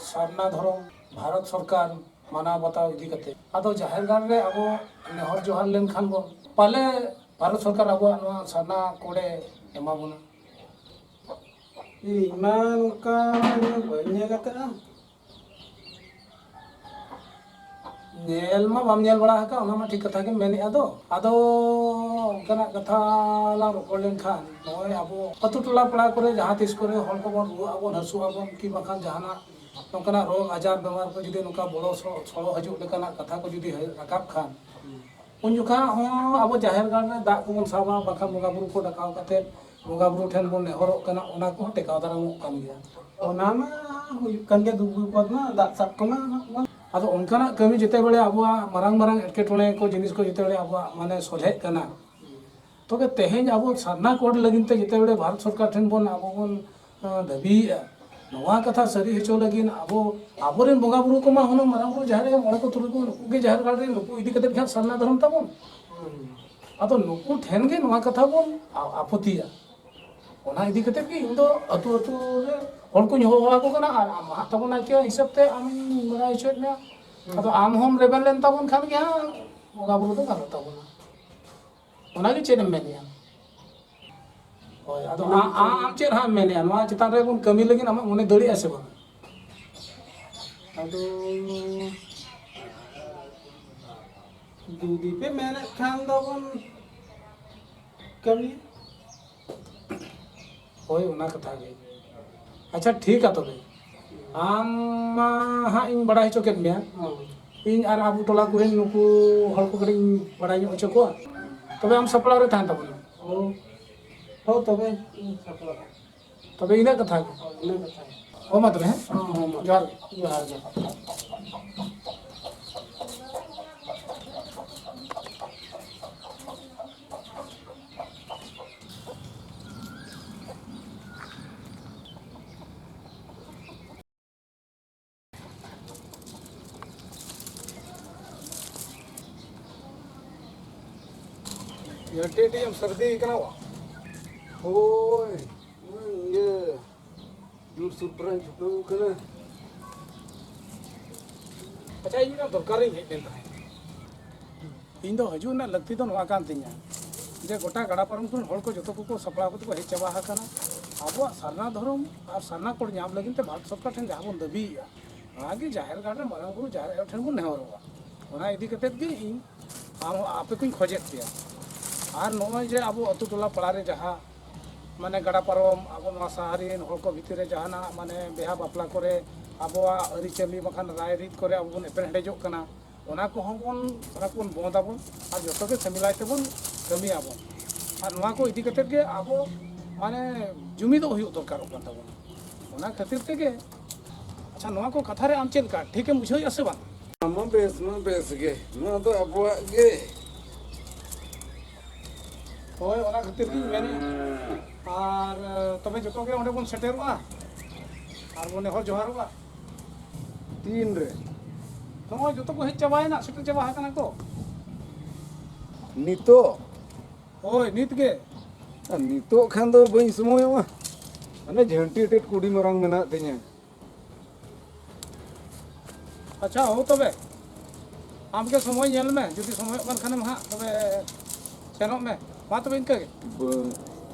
ᱥᱟᱨᱱᱟ ᱫᱷᱚᱨᱚᱢ ᱵᱷᱟᱨᱚᱛ ᱥᱚᱨᱠᱟᱨ ᱢᱟᱱᱟᱣ ᱵᱟᱛᱟᱣ ᱤᱫᱤ ᱠᱟᱛᱮ, ᱟᱫᱚ ᱡᱟᱦᱮᱨ ᱜᱟᱲ ᱨᱮ ᱟᱵᱚ ᱱᱮᱦᱚᱨ ᱡᱚᱦᱟᱨ ᱞᱮᱱᱠᱷᱟᱱ ᱵᱚᱱ, ᱯᱟᱞᱮ ᱵᱷᱟᱨᱚᱛ ᱥᱚᱨᱠᱟᱨ ᱟᱵᱚᱣᱟᱜ ᱱᱚᱣᱟ ᱥᱟᱨᱱᱟ ᱠᱳᱰᱮ ᱮᱢᱟ ᱵᱚᱱᱟ᱾ ᱤᱧ ᱢᱟ ᱱᱚᱝᱠᱟ ᱵᱟᱹᱧ ᱧᱮᱞ ᱟᱠᱟᱫᱼᱟ᱾ ᱧᱮᱞ ᱢᱟ ᱵᱟᱢ ᱧᱮᱞ ᱵᱟᱲᱟ ᱟᱠᱟᱫ, ᱚᱱᱟ ᱢᱟ ᱴᱷᱤᱠ ᱠᱟᱛᱷᱟ ᱜᱮᱢ ᱢᱮᱱᱮᱫᱼᱟ᱾ ᱫᱚ ᱟᱫᱚ ᱚᱱᱠᱟᱱᱟᱜ ᱠᱟᱛᱷᱟ ᱞᱟᱝ ᱨᱚᱯᱚᱲ ᱞᱮᱱᱠᱷᱟᱱ, ᱱᱚᱜᱼᱚᱭ ᱟᱵᱚ ᱟᱹᱛᱩ ᱴᱚᱞᱟ ᱯᱟᱲᱟ ᱠᱚᱨᱮ ᱡᱟᱦᱟᱸ ᱛᱤᱥ ᱠᱚᱨᱮ ᱦᱚᱲ ᱠᱚᱵᱚᱱ ᱨᱩᱣᱟᱹᱜ ᱟᱵᱚᱱ, ᱦᱟᱹᱥᱩᱜ ᱟᱵᱚᱱ, ᱠᱤ ᱵᱟᱝᱠᱷᱟᱱ ᱡᱟᱦᱟᱱᱟᱜ ᱱᱚᱝᱠᱟᱱᱟᱜ ᱨᱳᱜᱽ ᱟᱡᱟᱨ ᱵᱮᱢᱟᱨ ᱠᱚ ᱡᱩᱫᱤ ᱱᱚᱝᱠᱟ ᱵᱚᱲᱚ ᱥᱚ-, ᱥᱚᱲᱚ ᱦᱤᱡᱩᱜ ᱞᱮᱠᱟᱱᱟᱜ ᱠᱟᱛᱷᱟ ᱠᱚ ᱡᱩᱫᱤ ᱦᱮᱡ ᱨᱟᱠᱟᱵ ᱠᱷᱟᱱ, ᱩᱱ ᱡᱚᱠᱷᱟ ᱦᱚᱸ ᱟᱵᱚ ᱡᱟᱦᱮᱨ ᱜᱟᱲ ᱨᱮ ᱫᱟᱜ ᱠᱚᱵᱚᱱ ᱥᱟᱵᱟ, ᱵᱟᱝᱠᱷᱟᱱ ᱵᱚᱸᱜᱟ ᱵᱩᱨᱩ ᱠᱚ ᱰᱟᱠᱟᱣ ᱠᱟᱛᱮ ᱵᱚᱸᱜᱟ ᱵᱩᱨᱩ ᱴᱷᱮᱱ ᱵᱚᱱ ᱱᱮᱦᱚᱨᱚᱜ ᱠᱟᱱᱟ, ᱚᱱᱟ ᱠᱚᱦᱚᱸ ᱴᱮᱠᱟᱣ ᱫᱟᱨᱟᱢᱚᱜ ᱠᱟᱱ ᱜᱮᱭᱟ᱾ ᱚᱱᱟ ᱢᱟ ᱦᱩᱭᱩᱜ ᱠᱟᱱ ᱜᱮ, ᱫᱩᱠ ᱵᱤᱯᱚᱫ ᱢᱟ ᱫᱟᱜ ᱥᱟᱵ ᱠᱚᱢᱟ ᱦᱟᱸᱜ ᱵᱚᱱ᱾ ᱟᱫᱚ ᱚᱱᱠᱟᱱᱟᱜ ᱠᱟᱹᱢᱤ ᱡᱮᱛᱮ ᱵᱮᱲᱮ ᱟᱵᱚᱣᱟᱜ ᱢᱟᱨᱟᱝ ᱢᱟᱨᱟᱝ ᱮᱴᱠᱮᱴᱚᱬᱮ ᱠᱚ ᱡᱤᱱᱤᱥ ᱠᱚ ᱡᱮᱛᱮ ᱵᱮᱲᱮ ᱟᱵᱚᱣᱟᱜ ᱢᱟᱱᱮ ᱥᱚᱞᱦᱮᱜ ᱠᱟᱱᱟ, ᱛᱚᱵᱮ ᱛᱮᱦᱮᱧ ᱟᱵᱚ ᱥᱟᱨᱱᱟ ᱠᱳᱰ ᱞᱟᱹᱜᱤᱫ ᱛᱮ ᱡᱮᱛᱮ ᱵᱮᱲᱮ ᱵᱷᱟᱨᱚᱛ ᱥᱚᱨᱠᱟᱨ ᱴᱷᱮᱱ ᱵᱚᱱ ᱟᱵᱚ ᱵᱚᱱ, ᱟᱸ, ᱫᱟᱹᱵᱤᱭᱮᱫᱼᱟ, ᱱᱚᱣᱟ ᱠᱟᱛᱷᱟ ᱥᱟᱹᱨᱤ ᱦᱚᱪᱚ ᱞᱟᱹᱜᱤᱫ ᱟᱵᱚ, ᱟᱵᱚᱨᱮᱱ ᱵᱚᱸᱜᱟ ᱵᱩᱨᱩ ᱠᱚᱢᱟ ᱦᱩᱱᱟᱹᱝ ᱢᱟᱨᱟᱝ ᱵᱩᱨᱩ ᱡᱟᱦᱮᱨ ᱟᱭᱳ ᱢᱚᱬᱮ ᱠᱚ ᱛᱩᱨᱩᱭ ᱠᱚ ᱱᱩᱠᱩ ᱜᱮ ᱡᱟᱦᱮᱨ ᱜᱟᱲ ᱨᱮ ᱱᱩᱠᱩ ᱤᱫᱤ ᱠᱟᱛᱮᱫ ᱜᱮ ᱦᱟᱸᱜ ᱥᱟᱨᱱᱟ ᱫᱷᱚᱨᱚᱢ ᱛᱟᱵᱚᱱ᱾ ᱟᱫᱚ ᱱᱩᱠᱩ ᱴᱷᱮᱱ ᱜᱮ ᱱᱚᱣᱟ ᱠᱟᱛᱷᱟ ᱵᱚᱱ ᱟ-, ᱟᱯᱚᱛᱤᱭᱟ᱾ ᱚᱱᱟ ᱤᱫᱤ ᱠᱟᱛᱮᱫ ᱜᱮ ᱤᱧ ᱫᱚ ᱟᱹᱛᱩ ᱟᱹᱛᱩ ᱨᱮ ᱦᱚᱲ ᱠᱚᱧ ᱦᱚᱦᱚ ᱟᱠᱚ ᱠᱟᱱᱟ ᱟᱨ ᱟᱢ ᱦᱟᱸᱜ ᱛᱟᱵᱚᱱ ᱱᱟᱭᱠᱮ ᱦᱤᱥᱟᱹᱵ ᱛᱮ ᱟᱢᱤᱧ ᱵᱟᱲᱟᱭ ᱦᱚᱪᱚᱭᱮᱫ ᱢᱮᱭᱟ᱾ ᱟᱫᱚ ᱟᱢ ᱦᱚᱸᱢ ᱨᱮᱵᱮᱱ ᱞᱮᱱ ᱛᱟᱵᱚᱱ ᱠᱷᱟᱱ ᱜᱮ ᱦᱟᱸᱜ ᱵᱚᱸᱜᱟ ᱵᱩᱨᱩ ᱫᱚ ᱜᱟᱱᱚᱜ ᱛᱟᱵᱚᱱᱟ᱾ ᱚᱱᱟᱜᱮ ᱪᱮᱫ ᱮᱢ ᱢᱮᱱᱮᱜᱼᱟ? ᱦᱳᱭ, ᱟᱫᱚ ᱟ-, ᱟ-, ᱟᱢ ᱪᱮᱫ ᱦᱟᱸᱜ ᱮᱢ ᱢᱮᱱᱮᱜᱼᱟ? ᱱᱚᱣᱟ ᱪᱮᱛᱟᱱ ᱨᱮ ᱵᱚᱱ ᱠᱟᱹᱢᱤ ᱞᱟᱹᱜᱤᱫ ᱟᱢᱟᱜ ᱢᱚᱱᱮ ᱫᱟᱲᱮᱭᱟᱜᱼᱟ ᱥᱮ ᱵᱟᱝ? ᱟᱫᱚ ᱡᱩᱫᱤ ᱯᱮ ᱢᱮᱱᱮᱫ ᱠᱷᱟᱱ ᱫᱚᱵᱚᱱ ᱠᱟᱹᱢᱤᱭᱟ᱾ ᱦᱳᱭ, ᱚᱱᱟ ᱠᱟᱛᱷᱟ ᱜᱮ᱾ ᱟᱪᱪᱷᱟ, ᱴᱷᱤᱠᱟ ᱛᱚᱵᱮ, ᱟᱢ ᱢᱟ ᱦᱟᱸᱜ ᱤᱧ ᱵᱟᱲᱟᱭ ᱦᱚᱪᱚ ᱠᱮᱫ ᱢᱮᱭᱟ᱾ ᱦᱚᱸ᱾ ᱤᱧ ᱟᱨ ᱟᱵᱚ ᱴᱚᱞᱟ ᱠᱚᱨᱮᱱ ᱱᱩᱠᱩ ᱦᱚᱲ ᱠᱚ ᱠᱟᱹᱴᱤᱡ ᱤᱧ ᱵᱟᱲᱟᱭ ᱧᱚᱜ ᱦᱚᱪᱚ ᱠᱚᱣᱟ᱾ ᱛᱚᱵᱮ ᱟᱢ ᱥᱟᱯᱲᱟᱣ ᱨᱮ ᱛᱟᱦᱮᱱ ᱛᱟᱵᱚᱱ ᱢᱮ᱾ ᱦᱚᱸ᱾ ᱦᱚᱸ, ᱛᱚᱵᱮ ᱤᱧ ᱥᱟᱯᱲᱟᱜᱼᱟ᱾ ᱛᱚᱵᱮ ᱤᱱᱟᱹᱜ ᱠᱟᱛᱷᱟ ᱜᱮ᱾ ᱦᱳᱭ, ᱤᱱᱟᱹᱜ ᱠᱟᱛᱷᱟ ᱜᱮ᱾ ᱦᱚᱸ, ᱢᱟ ᱛᱚᱵᱮ, ᱦᱮᱸ? ᱦᱚᱸ, ᱦᱚᱸ, ᱢᱟ᱾ ᱡᱚᱦᱟᱨ ᱜᱮ᱾ ᱡᱚᱦᱟᱨ ᱜᱮ᱾ ᱟᱹᱰᱤ ᱟᱹᱰᱤ ᱮᱢ ᱥᱟᱹᱨᱫᱤ ᱠᱟᱱᱟ ᱵᱟ? ᱦᱳᱭ, ᱤᱭᱟᱹ, ᱡᱳᱨ ᱥᱩᱨ ᱯᱮᱨᱮᱧ ᱪᱷᱩᱴᱟᱹᱣ ᱠᱟᱱᱟ᱾ ᱟᱪᱪᱷᱟ, ᱤᱧ ᱢᱤᱫᱴᱟᱝ ᱫᱚᱨᱠᱟᱨᱤᱧ ᱦᱮᱡ ᱞᱮᱱ ᱛᱟᱦᱮᱸᱫ᱾ ᱤᱧ ᱫᱚ ᱦᱤᱡᱩᱜ ᱨᱮᱱᱟᱜ ᱞᱟᱹᱠᱛᱤ ᱫᱚ ᱱᱚᱣᱟ ᱠᱟᱱ ᱛᱤᱧᱟ ᱡᱮ ᱜᱚᱴᱟ ᱜᱟᱰᱟ ᱯᱟᱨᱚᱢ ᱠᱚᱨᱮᱱ ᱦᱚᱲ ᱠᱚ ᱡᱚᱛᱚ ᱠᱚᱠᱚ ᱥᱟᱯᱲᱟᱣ ᱠᱟᱛᱮ ᱠᱚ ᱦᱮᱡ ᱪᱟᱵᱟ ᱟᱠᱟᱱᱟ᱾ ᱟᱵᱚᱣᱟᱜ ᱥᱟᱨᱱᱟ ᱫᱷᱚᱨᱚᱢ ᱟᱨ ᱥᱟᱨᱱᱟ ᱠᱳᱰ ᱧᱟᱢ ᱞᱟᱹᱜᱤᱫ ᱛᱮ ᱵᱷᱟᱨᱚᱛ ᱥᱚᱨᱠᱟᱨ ᱴᱷᱮᱱ ᱡᱟᱦᱟᱸ ᱵᱚᱱ ᱫᱟᱹᱵᱤᱭᱮᱫᱼᱟ, ᱚᱱᱟᱜᱮ ᱡᱟᱦᱮᱨ ᱜᱟᱲ ᱨᱮ ᱢᱟᱨᱟᱝ ᱵᱩᱨᱩ ᱡᱟᱦᱮᱨ ᱟᱭᱳ ᱴᱷᱮᱱ ᱵᱚᱱ ᱱᱮᱦᱚᱨᱚᱜᱼᱟ᱾ ᱚᱱᱟ ᱤᱫᱤ ᱠᱟᱛᱮᱫ ᱜᱮ ᱤᱧ ᱟᱢ, ᱟᱯᱮ ᱠᱚᱧ ᱠᱷᱚᱡᱮᱫ ᱯᱮᱭᱟ᱾ ᱟᱨ ᱱᱚᱜᱼᱚᱭ ᱡᱮ ᱟᱵᱚ ᱟᱹᱛᱩ ᱴᱚᱞᱟ ᱯᱟᱲᱟ ᱨᱮ ᱡᱟᱦᱟᱸ ᱢᱟᱱᱮ ᱜᱟᱰᱟ ᱯᱟᱨᱚᱢ ᱟᱵᱚ ᱱᱚᱣᱟ ᱥᱟᱦᱟ ᱨᱮᱱ ᱦᱚᱲ ᱠᱚ ᱵᱷᱤᱛᱤᱨ ᱨᱮ ᱡᱟᱦᱟᱱᱟᱜ ᱢᱟᱱᱮ ᱵᱤᱦᱟ ᱵᱟᱯᱞᱟ ᱠᱚᱨᱮ ᱟᱵᱚᱣᱟᱜ ᱟᱹᱨᱤᱪᱟᱹᱞᱤ ᱵᱟᱠᱷᱟᱱ ᱨᱟᱭᱨᱤᱛ ᱠᱚᱨᱮ ᱟᱵᱚ ᱵᱚᱱ ᱮᱯᱮᱨᱦᱮᱸᱰᱮᱡᱚᱜ ᱠᱟᱱᱟ, ᱚᱱᱟ ᱠᱚᱦᱚᱸ ᱵᱚᱱ, ᱚᱱᱟ ᱠᱚᱵᱚᱱ ᱵᱚᱱᱫ ᱟᱵᱚᱱ ᱟᱨ ᱡᱚᱛᱚ ᱜᱮ ᱥᱮᱢᱤᱞᱟᱭ ᱛᱮᱵᱚᱱ ᱠᱟᱹᱢᱤᱭᱟᱵᱚᱱ᱾ ᱟᱨ ᱱᱚᱣᱟ ᱠᱚ ᱤᱫᱤ ᱠᱟᱛᱮᱫ ᱜᱮ ᱟᱵᱚ ᱢᱟᱱᱮ ᱡᱩᱢᱤᱫᱚᱜ ᱦᱩᱭᱩᱜ ᱫᱚᱨᱠᱟᱨᱚᱜ ᱠᱟᱱ ᱛᱟᱵᱚᱱᱟ᱾ ᱚᱱᱟ ᱠᱷᱟᱹᱛᱤᱨ ᱛᱮᱜᱮ, ᱟᱪᱪᱷᱟ, ᱱᱚᱣᱟ ᱠᱚ ᱠᱟᱛᱷᱟ ᱨᱮ ᱟᱢ ᱪᱮᱫ ᱞᱮᱠᱟ ᱴᱷᱤᱠᱮᱢ ᱵᱩᱡᱷᱟᱹᱣᱮᱫᱼᱟ ᱥᱮ ᱵᱟᱝ? ᱱᱚᱣᱟ ᱢᱟ ᱵᱮᱥ ᱢᱟ ᱵᱮᱥ ᱜᱮ, ᱱᱚᱣᱟ ᱫᱚ ᱟᱵᱚᱣᱟᱜ ᱜᱮ᱾ ᱦᱳᱭ, ᱚᱱᱟ ᱠᱷᱟᱹᱛᱤᱨ ᱜᱤᱧ ᱢᱮᱱᱮᱫᱼᱟ᱾ ᱟᱨ ᱛᱚᱵᱮ ᱡᱚᱛᱚ ᱜᱮ ᱚᱸᱰᱮ ᱵᱚᱱ ᱥᱮᱴᱮᱨᱚᱜᱼᱟ ᱟᱨ ᱵᱚᱱ ᱱᱮᱦᱚᱨ ᱡᱚᱦᱟᱨᱚᱜᱼᱟ᱾ ᱛᱤᱱ ᱨᱮ? ᱱᱚᱜᱼᱚᱭ ᱡᱚᱛᱚ ᱠᱚ ᱦᱮᱡ ᱪᱟᱵᱟᱭᱮᱱᱟ, ᱥᱮᱴᱮᱨ ᱪᱟᱵᱟ ᱟᱠᱟᱱᱟ ᱠᱚ᱾ ᱱᱤᱛᱚᱜ? ᱦᱳᱭ, ᱱᱤᱛ ᱜᱮ᱾ ᱟᱨ ᱱᱤᱛᱚᱜ ᱠᱷᱟᱱ ᱫᱚ ᱵᱟᱹᱧ ᱥᱚᱢᱚᱭᱚᱜᱼᱟ, ᱢᱟᱱᱮ ᱡᱷᱟᱹᱱᱴᱤ ᱮᱴᱮᱫ ᱠᱚ ᱟᱹᱰᱤ ᱢᱟᱨᱟᱝ ᱢᱮᱱᱟᱜ ᱛᱤᱧᱟᱹ᱾ ᱟᱪᱪᱷᱟ, ᱦᱳ ᱛᱚᱵᱮ, ᱟᱢ ᱜᱮ ᱥᱚᱢᱚᱭ ᱧᱮᱞ ᱢᱮ, ᱡᱩᱫᱤ ᱥᱚᱢᱚᱭᱚᱜ ᱠᱟᱱ ᱠᱷᱟᱱᱮᱢ ᱦᱟᱸᱜ, ᱛᱚᱵᱮ ᱥᱮᱱᱚᱜ ᱢᱮ᱾ ᱢᱟ ᱛᱚᱵᱮ ᱤᱱᱠᱟᱹ ᱜᱮ᱾ ᱵᱟᱹᱧ,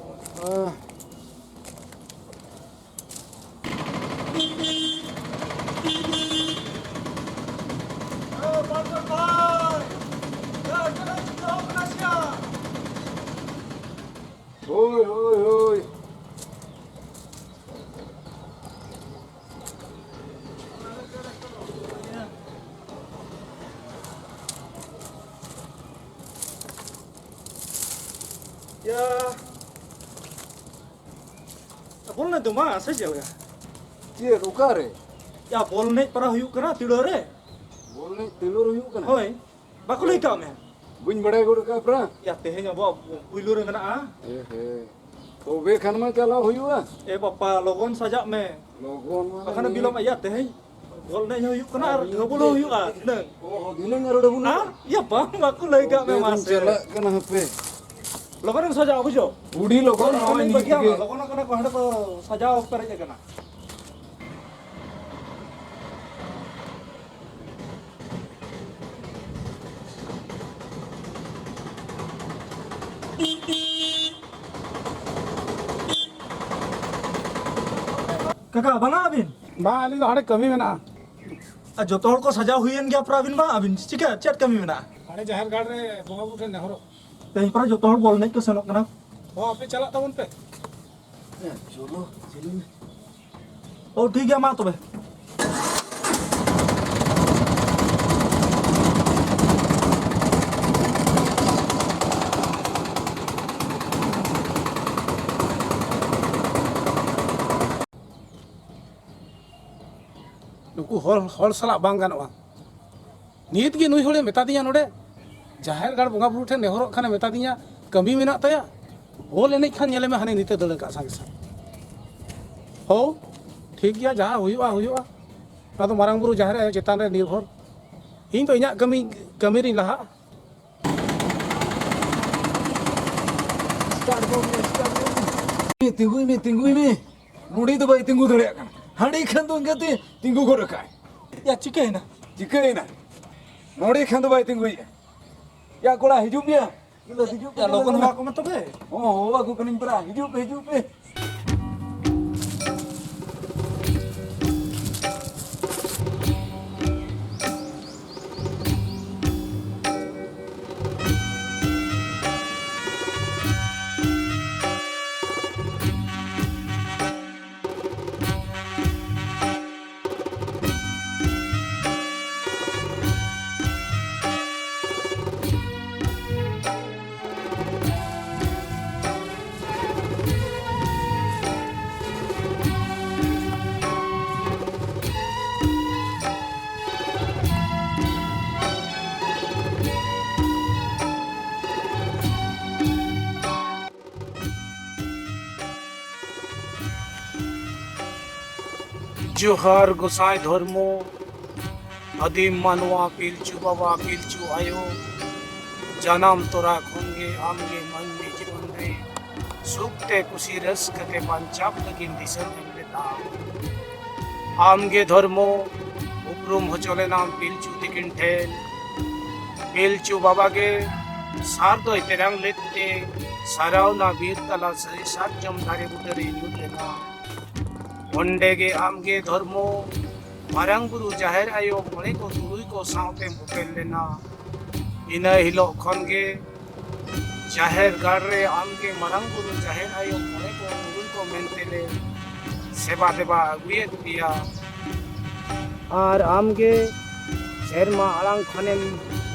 ᱟᱦ᱾ ᱵᱚᱞ ᱮᱱᱮᱡ ᱫᱚ ᱢᱟ, ᱥᱮ ᱪᱮᱫ ᱞᱮᱠᱟ? ᱪᱮᱫ, ᱚᱠᱟᱨᱮ? ᱭᱟ, ᱵᱚᱞ ᱮᱱᱮᱡ ᱯᱟᱨᱟ ᱦᱩᱭᱩᱜ ᱠᱟᱱᱟ ᱛᱤᱲᱟᱹ ᱨᱮ᱾ ᱵᱚᱞ ᱮᱱᱮᱡ ᱛᱤᱲᱟᱹ ᱨᱮ ᱦᱩᱭᱩᱜ ᱠᱟᱱᱟ? ᱦᱳᱭ, ᱵᱟᱠᱚ ᱞᱟᱹᱭ ᱠᱟᱜ ᱢᱮ? ᱵᱟᱹᱧ ᱵᱟᱲᱟᱭ ᱜᱚᱫ ᱠᱟᱜᱼᱟ ᱯᱨᱟ᱾ ᱭᱟ, ᱛᱮᱦᱮᱧ ᱟᱵᱚᱣᱟᱜ ᱯᱩᱭᱞᱩ ᱨᱮ ᱢᱮᱱᱟᱜᱼᱟ᱾ ᱮ ᱦᱮ, ᱛᱚᱵᱮ ᱠᱷᱟᱱ ᱢᱟ ᱪᱟᱞᱟᱣ ᱦᱩᱭᱩᱜᱼᱟ᱾ ᱮ ᱵᱟᱯᱟ, ᱞᱚᱜᱚᱱ ᱥᱟᱡᱟᱜ ᱢᱮ᱾ ᱞᱚᱜᱚᱱ ᱢᱟ ᱵᱟᱠᱷᱟᱱ ᱱᱤᱭᱟᱹ ᱵᱤᱞᱚᱢ, ᱭᱟ, ᱛᱮᱦᱮᱧ ᱵᱚᱞ ᱮᱱᱮᱡ ᱦᱚᱸ ᱦᱩᱭᱩᱜ ᱠᱟᱱᱟ ᱟᱨ ᱟᱨ ᱰᱷᱟᱹᱵᱩᱞ ᱦᱚᱸ ᱦᱩᱭᱩᱜᱼᱟ᱾ ᱛᱤᱱᱟᱹᱝ? ᱚ, ᱫᱷᱤᱱᱟᱹᱝ ᱟᱨᱚ ᱰᱷᱟᱹᱵᱩᱞ ᱦᱩᱭᱩᱜᱼᱟ? ᱭᱟ, ᱵᱟᱝ, ᱵᱟᱠᱚ ᱞᱟᱹᱭ ᱠᱟᱜ ᱢᱮ, ᱛᱚᱵᱮ ᱢᱟᱥᱮ᱾ ᱪᱟᱞᱟᱜ ᱠᱟᱱᱟ ᱦᱟᱯᱮ᱾ ᱞᱚᱜᱚᱱ ᱮᱢ ᱥᱟᱡᱟᱜᱼᱟ, ᱵᱩᱡᱷᱟᱹᱣ? ᱟᱹᱰᱤ ᱞᱚᱜᱚᱱ ᱱᱚᱜᱼᱚᱭ ᱵᱟᱹᱜᱤᱭᱟᱢᱟ, ᱱᱤᱛ ᱜᱮ᱾ ᱞᱚᱜᱚᱱ ᱠᱟᱱᱟ ᱠᱚ, ᱦᱟᱸᱰᱮ ᱠᱚ ᱥᱟᱡᱟᱣ ᱯᱮᱨᱮᱡ ᱟᱠᱟᱱᱟ᱾ ᱠᱟᱠᱟ, ᱵᱟᱝᱟ ᱟᱹᱵᱤᱱ? ᱵᱟᱝ, ᱟᱹᱞᱤᱧ ᱫᱚ ᱦᱟᱸᱰᱮ ᱠᱟᱹᱢᱤ ᱢᱮᱱᱟᱜᱼᱟ᱾ ᱟᱨ ᱡᱚᱛᱚ ᱦᱚᱲ ᱠᱚ ᱥᱟᱡᱟᱣ ᱦᱩᱭᱮᱱ ᱜᱮᱭᱟ, ᱯᱟᱨᱟ ᱟᱹᱵᱤᱱ ᱵᱟᱝ? ᱟᱹᱵᱤᱱ ᱪᱤᱠᱟ, ᱪᱮᱫ ᱠᱟᱹᱢᱤ ᱢᱮᱱᱟᱜᱼᱟ? ᱦᱟᱸᱰᱮ ᱡᱟᱦᱮᱨ ᱜᱟᱲ ᱨᱮ ᱵᱚᱸᱜᱟ ᱵᱩᱨᱩ ᱴᱷᱮᱱ ᱱᱮᱦᱚᱨᱚᱜ᱾ ᱛᱮᱦᱮᱧ ᱯᱟᱨᱟ ᱡᱚᱛᱚ ᱦᱚᱲ ᱵᱚᱞ ᱮᱱᱮᱡ ᱠᱚ ᱥᱮᱱᱚᱜ ᱠᱟᱱᱟ᱾ ᱦᱚᱸ, ᱟᱯᱮ ᱪᱟᱞᱟᱜ ᱛᱟᱵᱚᱱ ᱯᱮ᱾ ᱦᱮᱸ, ᱪᱚᱞᱚ, ᱪᱚᱞᱚ᱾ ᱚ, ᱴᱷᱤᱠ ᱜᱮᱭᱟ, ᱢᱟ ᱛᱚᱵᱮ᱾ ᱱᱩᱠᱩ ᱦᱚᱲ, ᱦᱚᱲ ᱥᱟᱞᱟᱜ ᱵᱟᱝ ᱜᱟᱱᱚᱜᱼᱟ᱾ ᱱᱤᱛ ᱜᱮ ᱱᱩᱭ ᱦᱚᱲᱮ ᱢᱮᱛᱟ ᱫᱤᱧᱟ ᱱᱚᱰᱮ, ᱡᱟᱦᱮᱨ ᱜᱟᱲ ᱵᱚᱸᱜᱟ ᱵᱩᱨᱩ ᱴᱷᱮᱱ ᱱᱮᱦᱚᱨᱚᱜ ᱠᱷᱟᱱᱮ ᱢᱮᱛᱟ ᱫᱤᱧᱟ, ᱠᱟᱹᱢᱤ ᱢᱮᱱᱟᱜ ᱛᱟᱭᱟ᱾ ᱵᱚᱞ ᱮᱱᱮᱡ ᱠᱷᱟᱱ ᱧᱮᱞᱮ ᱢᱮ, ᱦᱟᱱᱮ ᱱᱤᱛᱮ ᱫᱟᱹᱲ ᱟᱠᱟᱫ ᱥᱟᱸᱜᱮ ᱥᱟᱸᱜᱮ᱾ ᱦᱳ, ᱴᱷᱤᱠ ᱜᱮᱭᱟ, ᱡᱟᱦᱟᱸ ᱦᱩᱭᱩᱜᱼᱟ, ᱦᱩᱭᱩᱜᱼᱟ᱾ ᱚᱱᱟ ᱫᱚ ᱢᱟᱨᱟᱝ ᱵᱩᱨᱩ ᱡᱟᱦᱮᱨ ᱟᱭᱳ ᱪᱮᱛᱟᱱ ᱨᱮ ᱱᱤᱨᱵᱷᱚᱨ᱾ ᱤᱧ ᱫᱚ ᱤᱧᱟᱹᱜ ᱠᱟᱹᱢᱤ, ᱠᱟᱹᱢᱤ ᱨᱤᱧ ᱞᱟᱦᱟᱜᱼᱟ᱾ ᱛᱤᱸᱜᱩᱭ ᱢᱮ, ᱛᱤᱸᱜᱩᱭ ᱢᱮ᱾ ᱱᱚᱰᱮ ᱫᱚ ᱵᱟᱭ ᱛᱤᱸᱜᱩ ᱫᱟᱲᱮᱭᱟᱜ ᱠᱟᱱᱟ᱾ ᱦᱟᱸᱰᱮ ᱠᱷᱟᱱ ᱫᱚ ᱤᱱᱠᱟᱹᱛᱮ ᱛᱤᱸᱜᱩ ᱜᱚᱫ ᱟᱠᱟᱜᱼᱟᱭ᱾ ᱭᱟ, ᱪᱤᱠᱟᱹᱭᱮᱱᱟ? ᱪᱤᱠᱟᱹᱭᱮᱱᱟ? ᱱᱚᱰᱮ ᱠᱷᱟᱱ ᱫᱚ ᱵᱟᱭ ᱛᱤᱸᱜᱩᱭᱮᱫᱼᱟ᱾ ᱭᱟ, ᱠᱚᱲᱟ, ᱦᱤᱡᱩᱜ ᱢᱮᱭᱟ᱾ ᱭᱟ, ᱞᱚᱜᱚᱱ ᱦᱚᱦᱚ ᱟᱠᱚ ᱢᱮ ᱛᱚᱵᱮ᱾ ᱦᱚᱸ, ᱦᱚᱦᱚ ᱟᱠᱚ ᱠᱟᱹᱱᱟᱹᱧ ᱯᱮᱲᱟ᱾ ᱦᱤᱡᱩᱜ ᱯᱮ, ᱦᱤᱡᱩᱜ ᱯᱮ᱾ ᱡᱚᱦᱟᱨ ᱜᱚᱸᱥᱟᱭ ᱫᱷᱚᱨᱢᱚ, ᱟᱹᱫᱤᱢ ᱢᱟᱱᱣᱟ ᱯᱤᱞᱪᱩ ᱵᱟᱵᱟ ᱯᱤᱞᱪᱩ ᱟᱭᱳ, ᱡᱟᱱᱟᱢ ᱛᱚᱨᱟ ᱠᱷᱚᱱ ᱜᱮ ᱟᱢ ᱜᱮ ᱢᱟᱹᱱᱢᱤ ᱡᱤᱵᱚᱱ ᱨᱮ ᱥᱩᱠ ᱛᱮ ᱠᱩᱥᱤ ᱨᱟᱹᱥᱠᱟᱹ ᱛᱮ ᱵᱟᱧᱪᱟᱣ ᱞᱟᱹᱜᱤᱫ ᱫᱤᱥᱚᱢ ᱮᱢ ᱞᱮᱫᱟ᱾ ᱟᱢ ᱜᱮ ᱫᱷᱚᱨᱢᱚ ᱩᱯᱨᱩᱢ ᱦᱚᱪᱚ ᱞᱮᱱᱟᱢ ᱯᱤᱞᱪᱩ ᱛᱤᱠᱤᱱ ᱴᱷᱮᱱ᱾ ᱯᱤᱞᱪᱩ ᱵᱟᱵᱟ ᱜᱮ ᱥᱟᱨ ᱫᱚᱭ ᱛᱮᱨᱟᱝ ᱞᱮᱫ ᱛᱮ ᱥᱟᱨᱟᱣᱱᱟ ᱵᱤᱨ ᱛᱟᱞᱟ ᱥᱟᱹᱨᱤ ᱥᱟᱨᱡᱚᱢ ᱫᱟᱨᱮ ᱵᱩᱴᱟᱹ ᱨᱮ ᱧᱩᱨ ᱞᱮᱱᱟ᱾ ᱚᱸᱰᱮ ᱜᱮ ᱟᱢ ᱜᱮ ᱫᱷᱚᱨᱢᱚ ᱢᱟᱨᱟᱝ ᱵᱩᱨᱩ ᱡᱟᱦᱮᱨ ᱟᱭᱳ ᱢᱚᱬᱮ ᱠᱚ ᱛᱩᱨᱩᱭ ᱠᱚ ᱥᱟᱶᱛᱮᱢ ᱩᱯᱮᱞ ᱞᱮᱱᱟ᱾ ᱤᱱᱟᱹ ᱦᱤᱞᱳᱜ ᱠᱷᱚᱱ ᱜᱮ ᱡᱟᱦᱮᱨ ᱜᱟᱲ ᱨᱮ ᱟᱢ ᱜᱮ ᱢᱟᱨᱟᱝ ᱵᱩᱨᱩ ᱡᱟᱦᱮᱨ ᱟᱭᱳ ᱢᱚᱬᱮ ᱠᱚ ᱛᱩᱨᱩᱭ ᱠᱚ ᱢᱮᱱᱛᱮ ᱞᱮ ᱥᱮᱵᱟ ᱫᱮᱵᱟ ᱟᱹᱜᱩᱭᱮᱫ ᱯᱮᱭᱟ᱾ ᱟᱨ ᱟᱢ ᱜᱮ ᱥᱮᱨᱢᱟ ᱟᱲᱟᱝ ᱠᱷᱚᱱᱮᱢ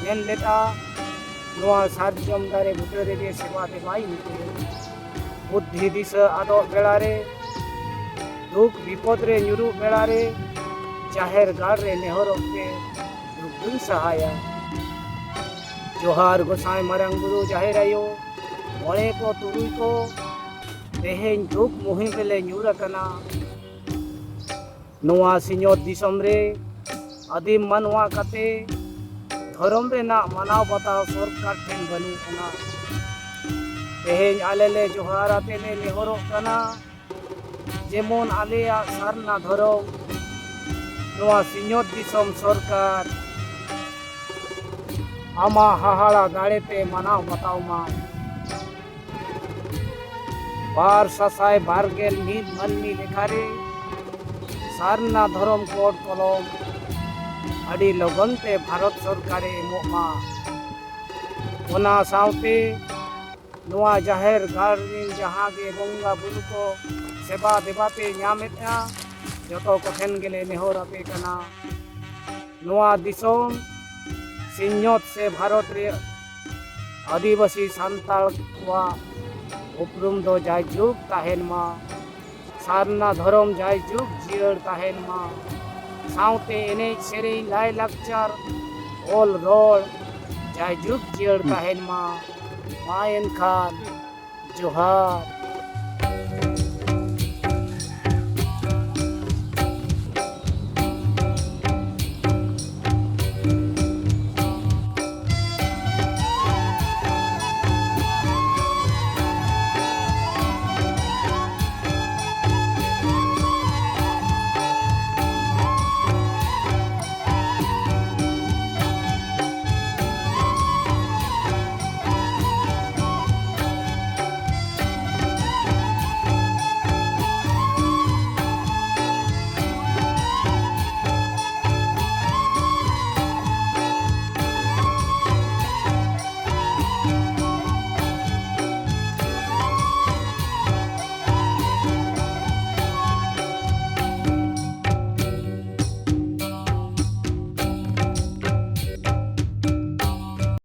ᱢᱮᱱ ᱞᱮᱫᱼᱟ, ᱱᱚᱣᱟ ᱥᱟᱨᱡᱚᱢ ᱫᱟᱨᱮ ᱵᱩᱴᱟᱹ ᱨᱮᱜᱮ ᱥᱮᱵᱟ ᱫᱮᱵᱟᱭ ᱢᱮ᱾ ᱵᱩᱫᱽᱫᱷᱤ ᱫᱤᱥᱟᱹ ᱟᱫᱚᱜ ᱵᱮᱲᱟ ᱨᱮ, ᱫᱩᱠ ᱵᱤᱯᱚᱫ ᱨᱮ ᱧᱩᱨᱩᱜ ᱵᱮᱲᱟ ᱨᱮ, ᱡᱟᱦᱮᱨ ᱜᱟᱲ ᱨᱮ ᱱᱮᱦᱚᱨᱚᱜ ᱯᱮ, ᱫᱩᱠ ᱫᱩᱧ ᱥᱟᱦᱟᱭᱟ᱾ ᱡᱚᱦᱟᱨ ᱜᱚᱸᱥᱟᱭ ᱢᱟᱨᱟᱝ ᱵᱩᱨᱩ ᱡᱟᱦᱮᱨ ᱟᱭᱳ, ᱢᱚᱬᱮ ᱠᱚ ᱛᱩᱨᱩᱭ ᱠᱚ, ᱛᱮᱦᱮᱧ ᱫᱩᱠ ᱢᱩᱦᱤᱢ ᱨᱮᱞᱮ ᱧᱩᱨ ᱟᱠᱟᱱᱟ᱾ ᱱᱚᱣᱟ ᱥᱤᱧᱚᱛ ᱫᱤᱥᱚᱢ ᱨᱮ ᱟᱹᱫᱤᱢ ᱢᱟᱱᱣᱟ ᱠᱟᱛᱮ ᱫᱷᱚᱨᱚᱢ ᱨᱮᱱᱟᱜ ᱢᱟᱱᱟᱣ ᱵᱟᱛᱟᱣ ᱥᱚᱨᱠᱟᱨ ᱴᱷᱮᱱ ᱵᱟᱹᱱᱩᱜ ᱟᱱᱟ᱾ ᱛᱮᱦᱮᱧ ᱟᱞᱮ ᱞᱮ ᱡᱚᱦᱟᱨ ᱟᱛᱮ ᱞᱮ ᱱᱮᱦᱚᱨᱚᱜ ᱠᱟᱱᱟ, ᱡᱮᱢᱚᱱ ᱟᱞᱮᱭᱟᱜ ᱥᱟᱨᱱᱟ ᱫᱷᱚᱨᱚᱢ ᱱᱚᱣᱟ ᱥᱤᱧᱚᱛ ᱫᱤᱥᱚᱢ ᱥᱚᱨᱠᱟᱨ ᱟᱢᱟᱜ ᱦᱟᱦᱟᱲᱟ ᱫᱟᱲᱮ ᱛᱮ ᱢᱟᱱᱟᱣ ᱵᱟᱛᱟᱣ ᱢᱟ᱾ ᱵᱟᱨ ᱥᱟᱥᱟᱭ ᱵᱟᱨ ᱜᱮᱞ ᱢᱤᱫ ᱢᱟᱹᱱᱢᱤ ᱞᱮᱠᱷᱟ ᱨᱮ ᱥᱟᱨᱱᱟ ᱫᱷᱚᱨᱚᱢ ᱠᱳᱰ ᱠᱚᱞᱚᱢ ᱟᱹᱰᱤ ᱞᱚᱜᱚᱱ ᱛᱮ ᱵᱷᱟᱨᱚᱛ ᱥᱚᱨᱠᱟᱨᱮ ᱮᱢᱚᱜ ᱢᱟ᱾ ᱚᱱᱟ ᱥᱟᱶᱛᱮ ᱱᱚᱣᱟ ᱡᱟᱦᱮᱨ ᱜᱟᱲ ᱨᱮᱱ ᱡᱟᱦᱟᱸ ᱜᱮ ᱵᱚᱸᱜᱟ ᱵᱩᱨᱩ ᱠᱚ ᱥᱮᱵᱟ ᱫᱮᱵᱟ ᱯᱮ ᱧᱟᱢᱮᱫᱼᱟ, ᱡᱚᱛᱚ ᱠᱚᱴᱷᱮᱱ ᱜᱮᱞᱮ ᱱᱮᱦᱚᱨ ᱟᱯᱮ ᱠᱟᱱᱟ᱾ ᱱᱚᱣᱟ ᱫᱤᱥᱚᱢ ᱥᱤᱧᱚᱛ ᱥᱮ ᱵᱷᱟᱨᱚᱛ ᱨᱮ ᱟᱹᱫᱤᱵᱟᱹᱥᱤ ᱥᱟᱱᱛᱟᱲ ᱠᱚᱣᱟᱜ ᱩᱯᱨᱩᱢ ᱫᱚ ᱡᱟᱭᱡᱩᱜᱽ ᱛᱟᱦᱮᱱ ᱢᱟ, ᱥᱟᱨᱱᱟ ᱫᱷᱚᱨᱚᱢ ᱡᱟᱭᱡᱩᱜᱽ ᱡᱤᱭᱟᱹᱲ ᱛᱟᱦᱮᱱ ᱢᱟ, ᱥᱟᱶᱛᱮ ᱮᱱᱮᱡ ᱥᱮᱨᱮᱧ ᱞᱟᱭᱼᱞᱟᱠᱪᱟᱨ ᱚᱞ ᱨᱚᱲ ᱡᱟᱭᱡᱩᱜᱽ ᱡᱤᱭᱟᱹᱲ ᱛᱟᱦᱮᱱ ᱢᱟ᱾ ᱢᱟ ᱮᱱᱠᱷᱟᱱ ᱡᱚᱦᱟᱨ᱾